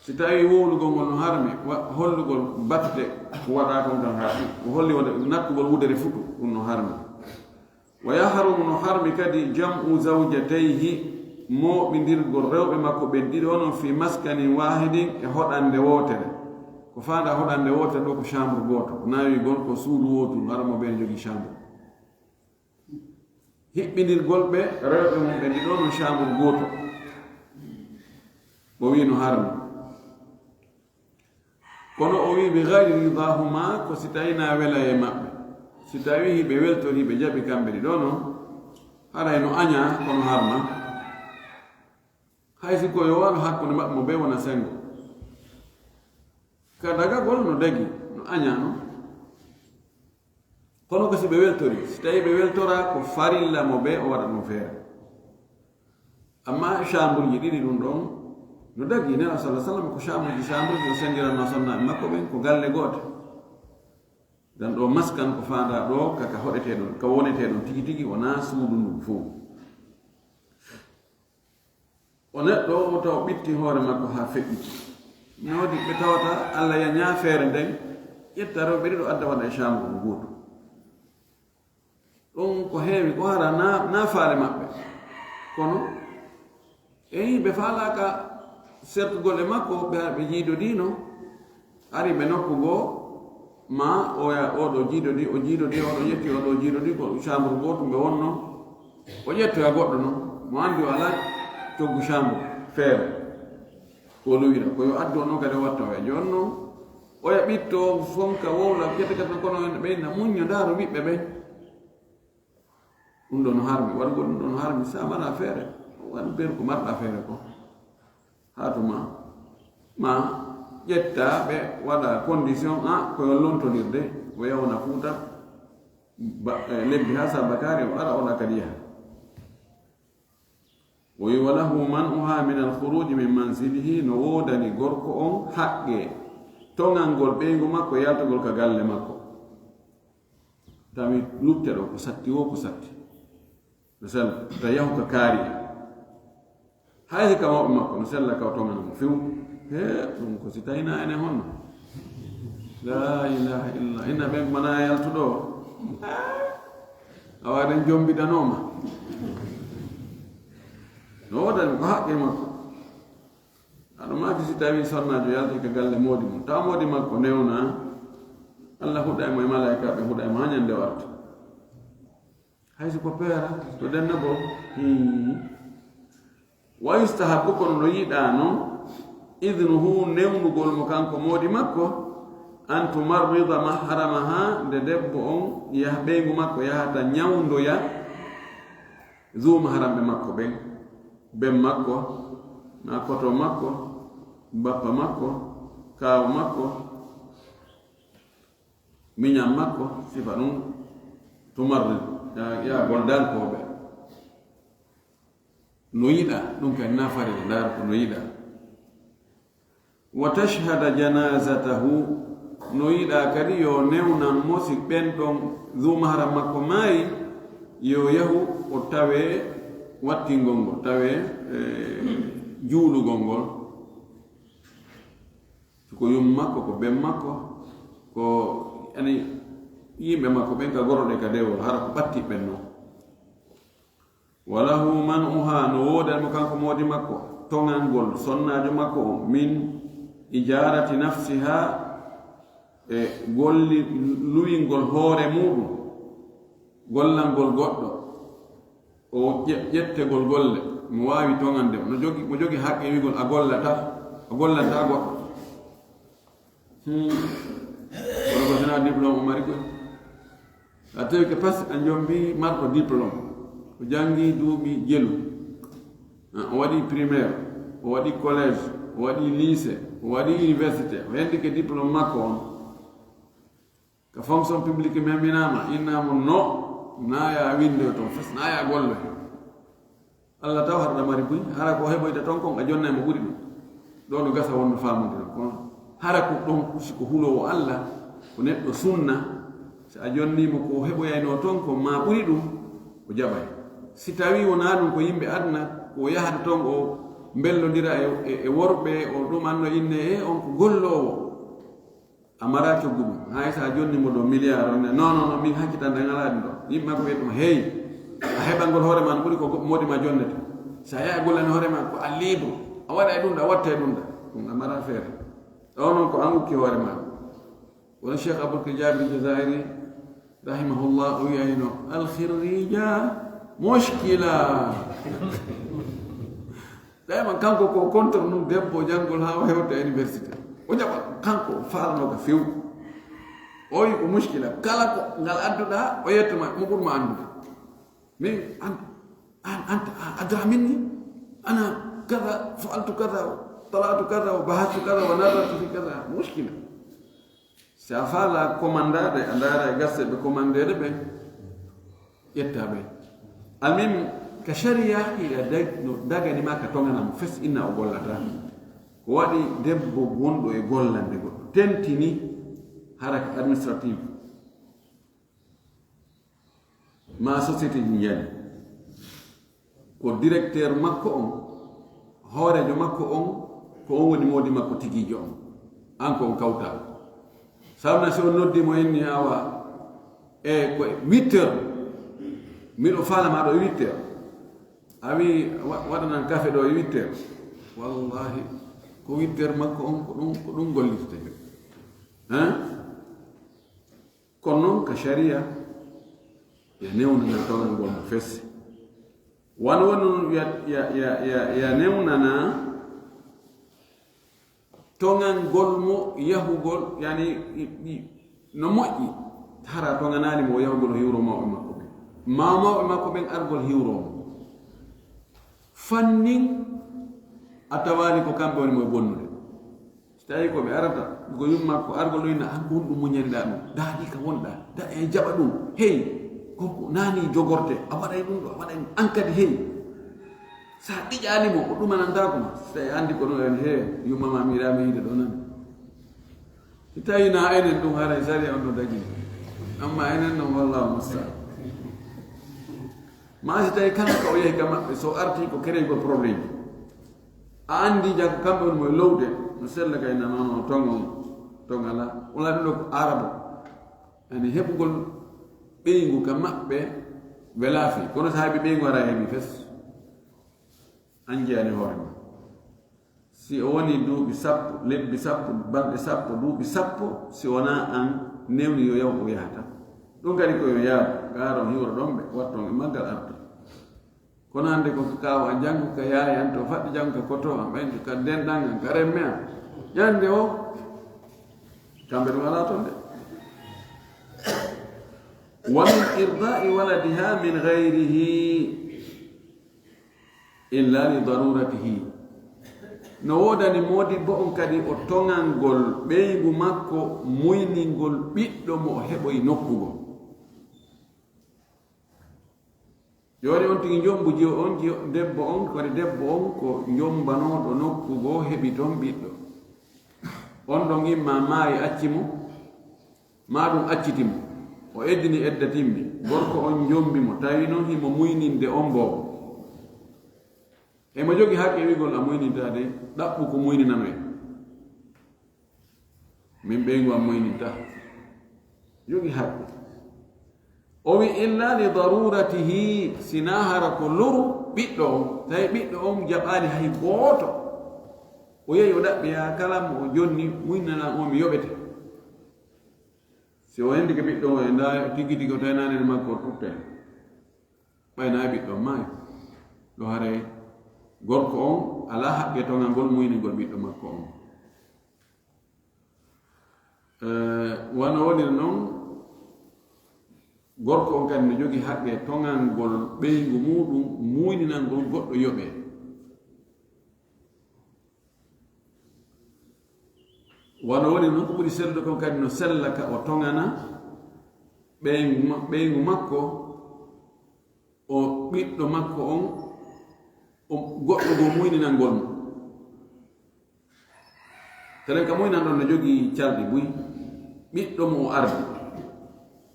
Si tawii wowlugol ngol no harmi, wa-, hollugol batte ko waɗaa kon kan harmi. Ko holli wonde nattugol wudere futu, ɗum no harmi. Wa yahrumu, no harmi kadi, jam'u zawjatayhi, mooɓindirgol rewɓe makko ɓen ɗiɗo onon, fi maskanin wahidin, e hoɗande wootere. Ko faandaa hoɗande wootere ɗoo ko chambre gooto, ko naawii gol ko suudu wooturu, hara mo ɓeen jogii chambre. hiɓɓindirgol ɓe rewɓe mum ɓe ɗiɗo no chambre gooto. O wi'i no harmi. Kono o wi'i, "Bi gayri ridahuma," ko si tawi na wela e maɓɓe. Si tawi hiɓe weltori, hiɓe jaɓi kamɓe ɗiɗo non, haray no aña, kono harma. Hay si ko yo wano hakkunde maɓɓe mo ɓe wona sengo. Ka dagagol no dagi, no aña non. Kono ko si ɓe weltori, si tawi ɓe weltora ko farilla mo ɓe o waɗa ɗum feere. Amma chambre ji ɗiɗi ɗum ɗon, no dagi, Nela sallallahu alaihi wasallam ko chambre ji, chambre ji o sendiranno sonnaaɓe makko ɓen ko galle goote. Dan ɗo maskan ko faandaa ɗo, ka, ka hoɗetee ɗon, ka wonetee ɗon tigi tigi, wonaa suudu ndun fow. O neɗɗo o taw ɓitti hoore makko haa feƴƴiti. Noodi ɓe tawata Alla ya ñaafeere nden, ƴetta rewɓe ɗiɗo adda waɗa e chambre gooto. Ɗum ko heewi, ko hara na, na faale maɓɓe. Kono, eyi, ɓe faalaaka sertugol e makko, ɓe, ɓe jiidodiino. Ari ɓe nokku goo, ma oya, oo ɗoo jiidodii, o jiidodii, oo ɗoo ƴetti, oo ɗoo jiidodii, ko chambre gooto ɓe wonno. O ƴettoya goɗɗo non, mo anndi o alaa coggu chambre feere. Ko luwira, ko yo addu on non kadi o watta oya. Jooni non, oya ɓitto, fonka, wowla, kete kete, kono en ɓe na muñño, ndaaro ɓiɓɓe ɓen. Ɗum ɗoo no harmi, waɗugol ɗum ɗoo no harmi, si a maraa feere, waɗu beru ko marɗaa feere ko. Haa tuma, ma ƴetta ɓe waɗa condition, a, ko yo lontondirde, o yawna Fuuta, ba-, eh, lebbi haa Saabakaari, o ara, o waɗa kadi yaha. O wi, "Wa lahu man'uha min al-khuruji min manzilihi," no woodani gorko on haqqe toŋangol ɓeyngu makko yaltugol ka galle makko. Tawi lutte ɗo ko satti woo ko satti. No sella, ta yahu ka kaari en. Hay si ka mawɓe makko, no sella ka o toŋana mo few. He, ɗum ko si tawii na enen honno. La ilaha illa, ina ɓen mana yaltuɗo. Awa ɗen jombidanooma. No woodani ko haqqe makko. Aɗo maaki si tawii sonnaajo yalti ka galle moodi mum. Tawa moodi makko newna. Alla huɗa e mo e malaa'ikaaɓe huɗa e mo haa ñande o arta. Hay si ko peera, to denna boo. Hmm. Wa yustahabbu, kono no yiɗaa non, idnuhu, newnugol mo kanko moodi makko, an tumarrida mahramaha, nde debbo on yah-, ɓeyngu makko yahata ñawndoya, zu mahramɓe makko ɓen, ben makko, maa koto makko, bappa makko, kaaw makko, miñan makko, sifa ɗum tumarridu, ya, ya goldankooɓe. No yiɗaa, ɗum kadi na farilla, ndaar ko no yiɗaa. Wa tashhada janazatahu, no yiɗaa kadi yo newnan mo si ɓen ɗon zu mahram makko maayi, yo yahu o tawee wattingol ngol, tawee, eh, juulugol ngol. Si ko yumma makko, ko ben makko, ko, yani, yimɓe makko ɓen ka goroɗe ka dewol, hara ko ɓatti ɓen non. Wa lahu man'uha, no woodani mo kanko moodi makko, toŋangol sonnaajo makko on, min ijarati nafsiha, e golli, luwingol hoore muɗum, gollangol goɗɗo, o ƴe-, ƴettegol golle, mo waawi toŋande, no jogi, mo jogi haqqe wi'gol a gollata, a gollanta goɗɗo. Hmm. Kono ko sinaa diplôme o mari koy. A tawi ke pas a jombi marɗo diplôme. O jangi duuɓi jelu. Ah, o waɗi primaire, o waɗi collège, o waɗi lycée, o waɗi université. O hendi ke diplôme makko on. Ka fonction publique meminaama, innaama no, naa ya windoy ton fes, naa ya golloy. Alla taw hara ɗa mari buy, hara ko heɓoyta ton kon a jonnay mo ɓuri ɗum. Ɗo no gasa wonno faamude ɗum. Kono hara ko ɗon si ko huloowo Alla, ko neɗɗo sunna, si a jonni mo ko heɓoyaynoo ton kon maa ɓuri ɗum, o jaɓay. Si tawii wonaa ɗum ko yimɓe aduna, ko o yahata ton o mbellondira e, e, e worɓe, o ɗumanno inne e on ko golloowo. A maraa coggu ɗum. Hay so a jonni mo ɗo milliard, on ne, "Non, non, non, min haccitan ɗan alaa ɗum ɗo." Yimɓe makko wi'a ɗum, "Hey, a heɓangol hoore ma no ɓuri ko go-, moodi ma jonnete. So a yaha gollani hoore ma ko a libre. A waɗa e ɗum ɗo, a watta e ɗum ɗo." Ɗum a maraa feere. Ɗo non ko an ukki hoore ma. Kono Cheikh Abdul Jabir Jazairi, rahimahullah, o wi'ayno, "Al khirrija, Mushkila. Dayman kanko ko contre nun debbo janngol haa o hewta université. O jaɓa kanko o faalano ka few. O wi ko mushkila. Kala ko ngal adduɗa, o yetta ma, mo ɓur ma anndude. Min, an, an, anta, a, adra minni. Ana kaza, faaltu kaza, wa talatu kaza, wa bahastu kaza, wa nazartu fi kaza. Mushkila. Si a faala commandade, a ndaara e gasa ɓe commandeede ɓe, ƴetta ɓe. Almin, ka sharia, hiɗa dag-, no dagani ma ka toŋana mo fes inna o gollata. Ko waɗi debbo wonɗo e gollande goɗɗo, tentini hara ka administrative. Ma société ji njani. Ko directeur makko on, hooreejo makko on, ko on woni moodi makko tigiijo on. An ko on kawta. Sawna si on noddi mo inni awa, e ko huit heures, miɗo faala ma ɗo e huit heures. A wi wa-, waɗanan kafe ɗo e huit heures. Wallahi, ko huit heures makko on, ko ɗum, ko ɗum gollirte. Hein? Kono non ka sharia, ya newnana toŋangol mo fesi. Wano woni ya, ya, ya, ya, ya newnana toŋangol mo yahugol, yani, i, i, no moƴƴi, hara toŋanaali mo yahugol hiwro mawɓe makko ɓen. Maw mawɓe makko ɓen argol hiwro mo. Fannin a tawaali ko kamɓe woni mo e bonnude. Si tawii ko ɓe arata, ko yumma ko argol ɗo inna, an ko honɗum muñaniɗaa ɗum? Daa ɗi ka wonɗaa, da e jaɓa ɗum. Hey, ko, ko naani jogorte, a waɗay ɗum ɗo, a waɗay ɗum. An kadi, hey, sa ɗiƴaali mo, o ɗumanantaako ma. Si tawii anndi ko ɗum en, hey, yumma ma miiraa mi yiide ɗo nan. Si tawii na enen ɗum haray sariya on no dagini. Amma enen non, wallahu musta'an. Ma si tawii kala ko o yehi ka maɓɓe, so artii ko kereygol problème. A anndi jaka kamɓe woni mo e lowde, no sella kay na noon o toŋo, toŋala. Wala ɗum ɗo ko arabo. Yani heɓugol ɓeyngu ka maɓɓe welaa fii. Kono so haɓi ɓeyngu ara heɓi fes. An jeyani hoore ma. Si o woni duuɓi sappo, lebbi sappo, balɗe sappo, duuɓi sappo, si wonaa an newni yo yaw o yahata. Ɗum kadi ko yo yaaru, gaaron hiwro ɗon ɓe, watton e maggal arta. Kono hannde ko ka kaaw an janngo, ka yaay an to faɗɗi janngo, ka koto an ɓen, ka denɗan an, ka remme an. Ɲande o, kamɓe ɗum alaa ton de. Wa min irda'i waladiha min ghayrihi illa li daruratihi. No woodani moodibbo on kadi o toŋangol ɓeyngu makko muyningol ɓiɗɗo mo o heɓoyi nokku goo. Jooni on tigi njombu jiyo on, jiyo debbo on, kadi debbo on ko njombanooɗo nokku goo heɓi ton ɓiɗɗo. On ɗon imma maayi acci mo, maa ɗum acciti mo. O eddini edda timmi. Gorko on njombi mo, tawi non himo muyninde on boo. Himo jogi haqqe wi'ugol a muynintaa dey, ɗaɓɓu ko muyninanoya. Min ɓeyngu am muynintaa. Jogi haqqe. O wi, "Illa li daruratihi, sinaa hara ko loru ɓiɗɗo on, tawi ɓiɗɗo on jaɓaali hay gooto. O yehi o ɗaɓɓi haa kala mo o jonni, muynanaa on mi yoɓete." Si o henndike ɓiɗɗo on, e ndaa tigi tigi o tawinaani e makko o tutte. Ɓay naa ɓiɗɗo on maayi. Ɗo haray gorko on alaa haqqe toŋangol muyningol ɓiɗɗo makko on. Eh, wano woniri non, gorko on kadi no jogii haqqe toŋangol ɓeyngu muuɗum, muyninangol goɗɗo yoɓee. Wano woniri non, ko ɓuri sellude kon kadi no sella ka o toŋana ɓeyngu ma-, ɓeyngu makko, o ɓiɗɗo makko on, o goɗɗo goo muyninangol mo. Telen ka muynan ɗon no jogii calɗi buy. Ɓiɗɗo mo o ardi.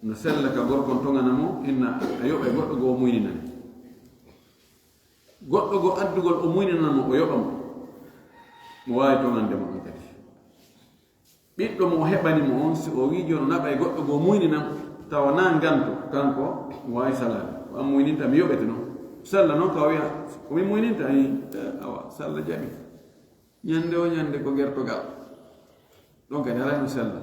No sella ka gorko on toŋana mo, inna a yoɓay goɗɗo goo muyninan. Goɗɗo goo addugol o muyninan mo, o yoɓa mo. Mo waawi toŋande mo ɗon kadi. Ɓiɗɗo mo o heɓani mo on, si o wi'i jooni o naɓay goɗɗo goo muyninan, tawa naa nganto, kanko, o waawi salaade. Ko an muyninta, mi yoɓete non. Sella non ka o wi'a, ko min muyninta, ii, eh, awa, sella jaɓi. Ɲande o ɲande ko gertogal. Ɗon kadi haray no sella.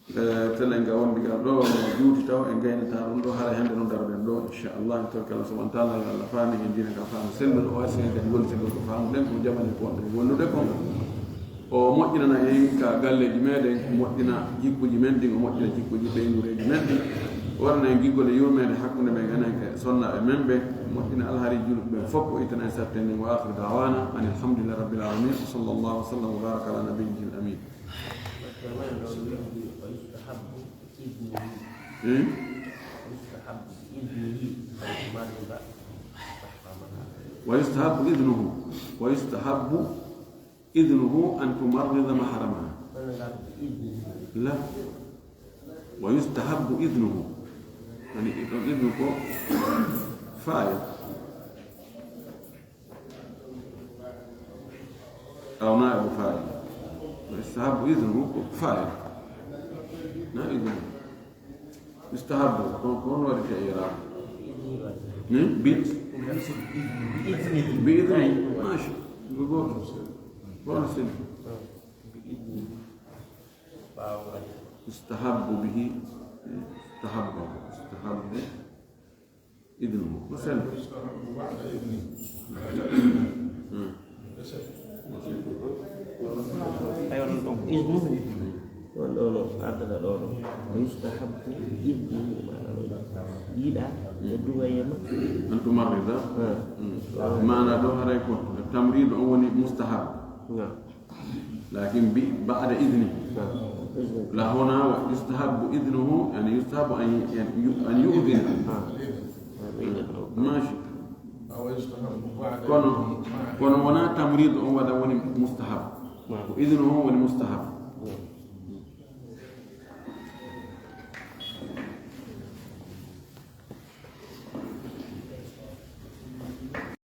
Eh, telen ka wondi ka ɗo, no juuti taw, en gaynataa ɗum ɗo, hara hende no daroɗen ɗo, inchallah, taw kala subhanahu wa taala, yo Allah faami en diina ka faamu selluɗo, o arsi en kadi golle selluɗo ko faamuɗen, ko jamani ko wonɗen gollude kon. O moƴƴinana en ka galleeji meɗen, moƴƴina jikkuuji men ɗin, o moƴƴina jikkuuji ɓeynguureeji men ɗin, o waɗana en giggol e yurmeende hakkunde men enen e sonnaaɓe men ɓen, moƴƴina alhaali julɓe ɓen fof, o ittana en satte nden. Wa akhiru da'wana anil hamdulillahi rabbil alamin. Wa sallallahu wa sallam wa baraka ala nabiyyil amin. Hmm? ويستحب إذنه، ويستحب إذنه أن تمرض محرمها. لا. ويستحب إذنه. يعني، إذن، إذن كو فاعل. أو نائب فاعل. ويستحب إذنه كو فاعل. نائب. Mustahabbu, ko, ko hono waɗirta i'raab? Hmm? Bi? Bi idni. Mashi. Ko gooto. Ko hono sini? Mustahabbu bihi. Mustahabbu. Mustahabbu. Idnuhu. Ko sel. Hmm. Ayo, non ɗon. Idnuhu. Ɗon ɗo no ardata ɗo ɗo. Wa yustahabbu idnuhu, maana ɗo. Yiɗa, e duwa e makko. An tumarrida. Ah. Hmm. Maana ɗo haray ko tamridu on woni mustahab. Naam. Lakin bi, ba'da idni. Naam. La huna wa yustahabbu idnuhu, yani yustahabbu an, an yu-, an yu'dhina. Ah. Mashi. Kono, kono wona tamridu on wada woni mustahab. Ko idnu on woni mustahab.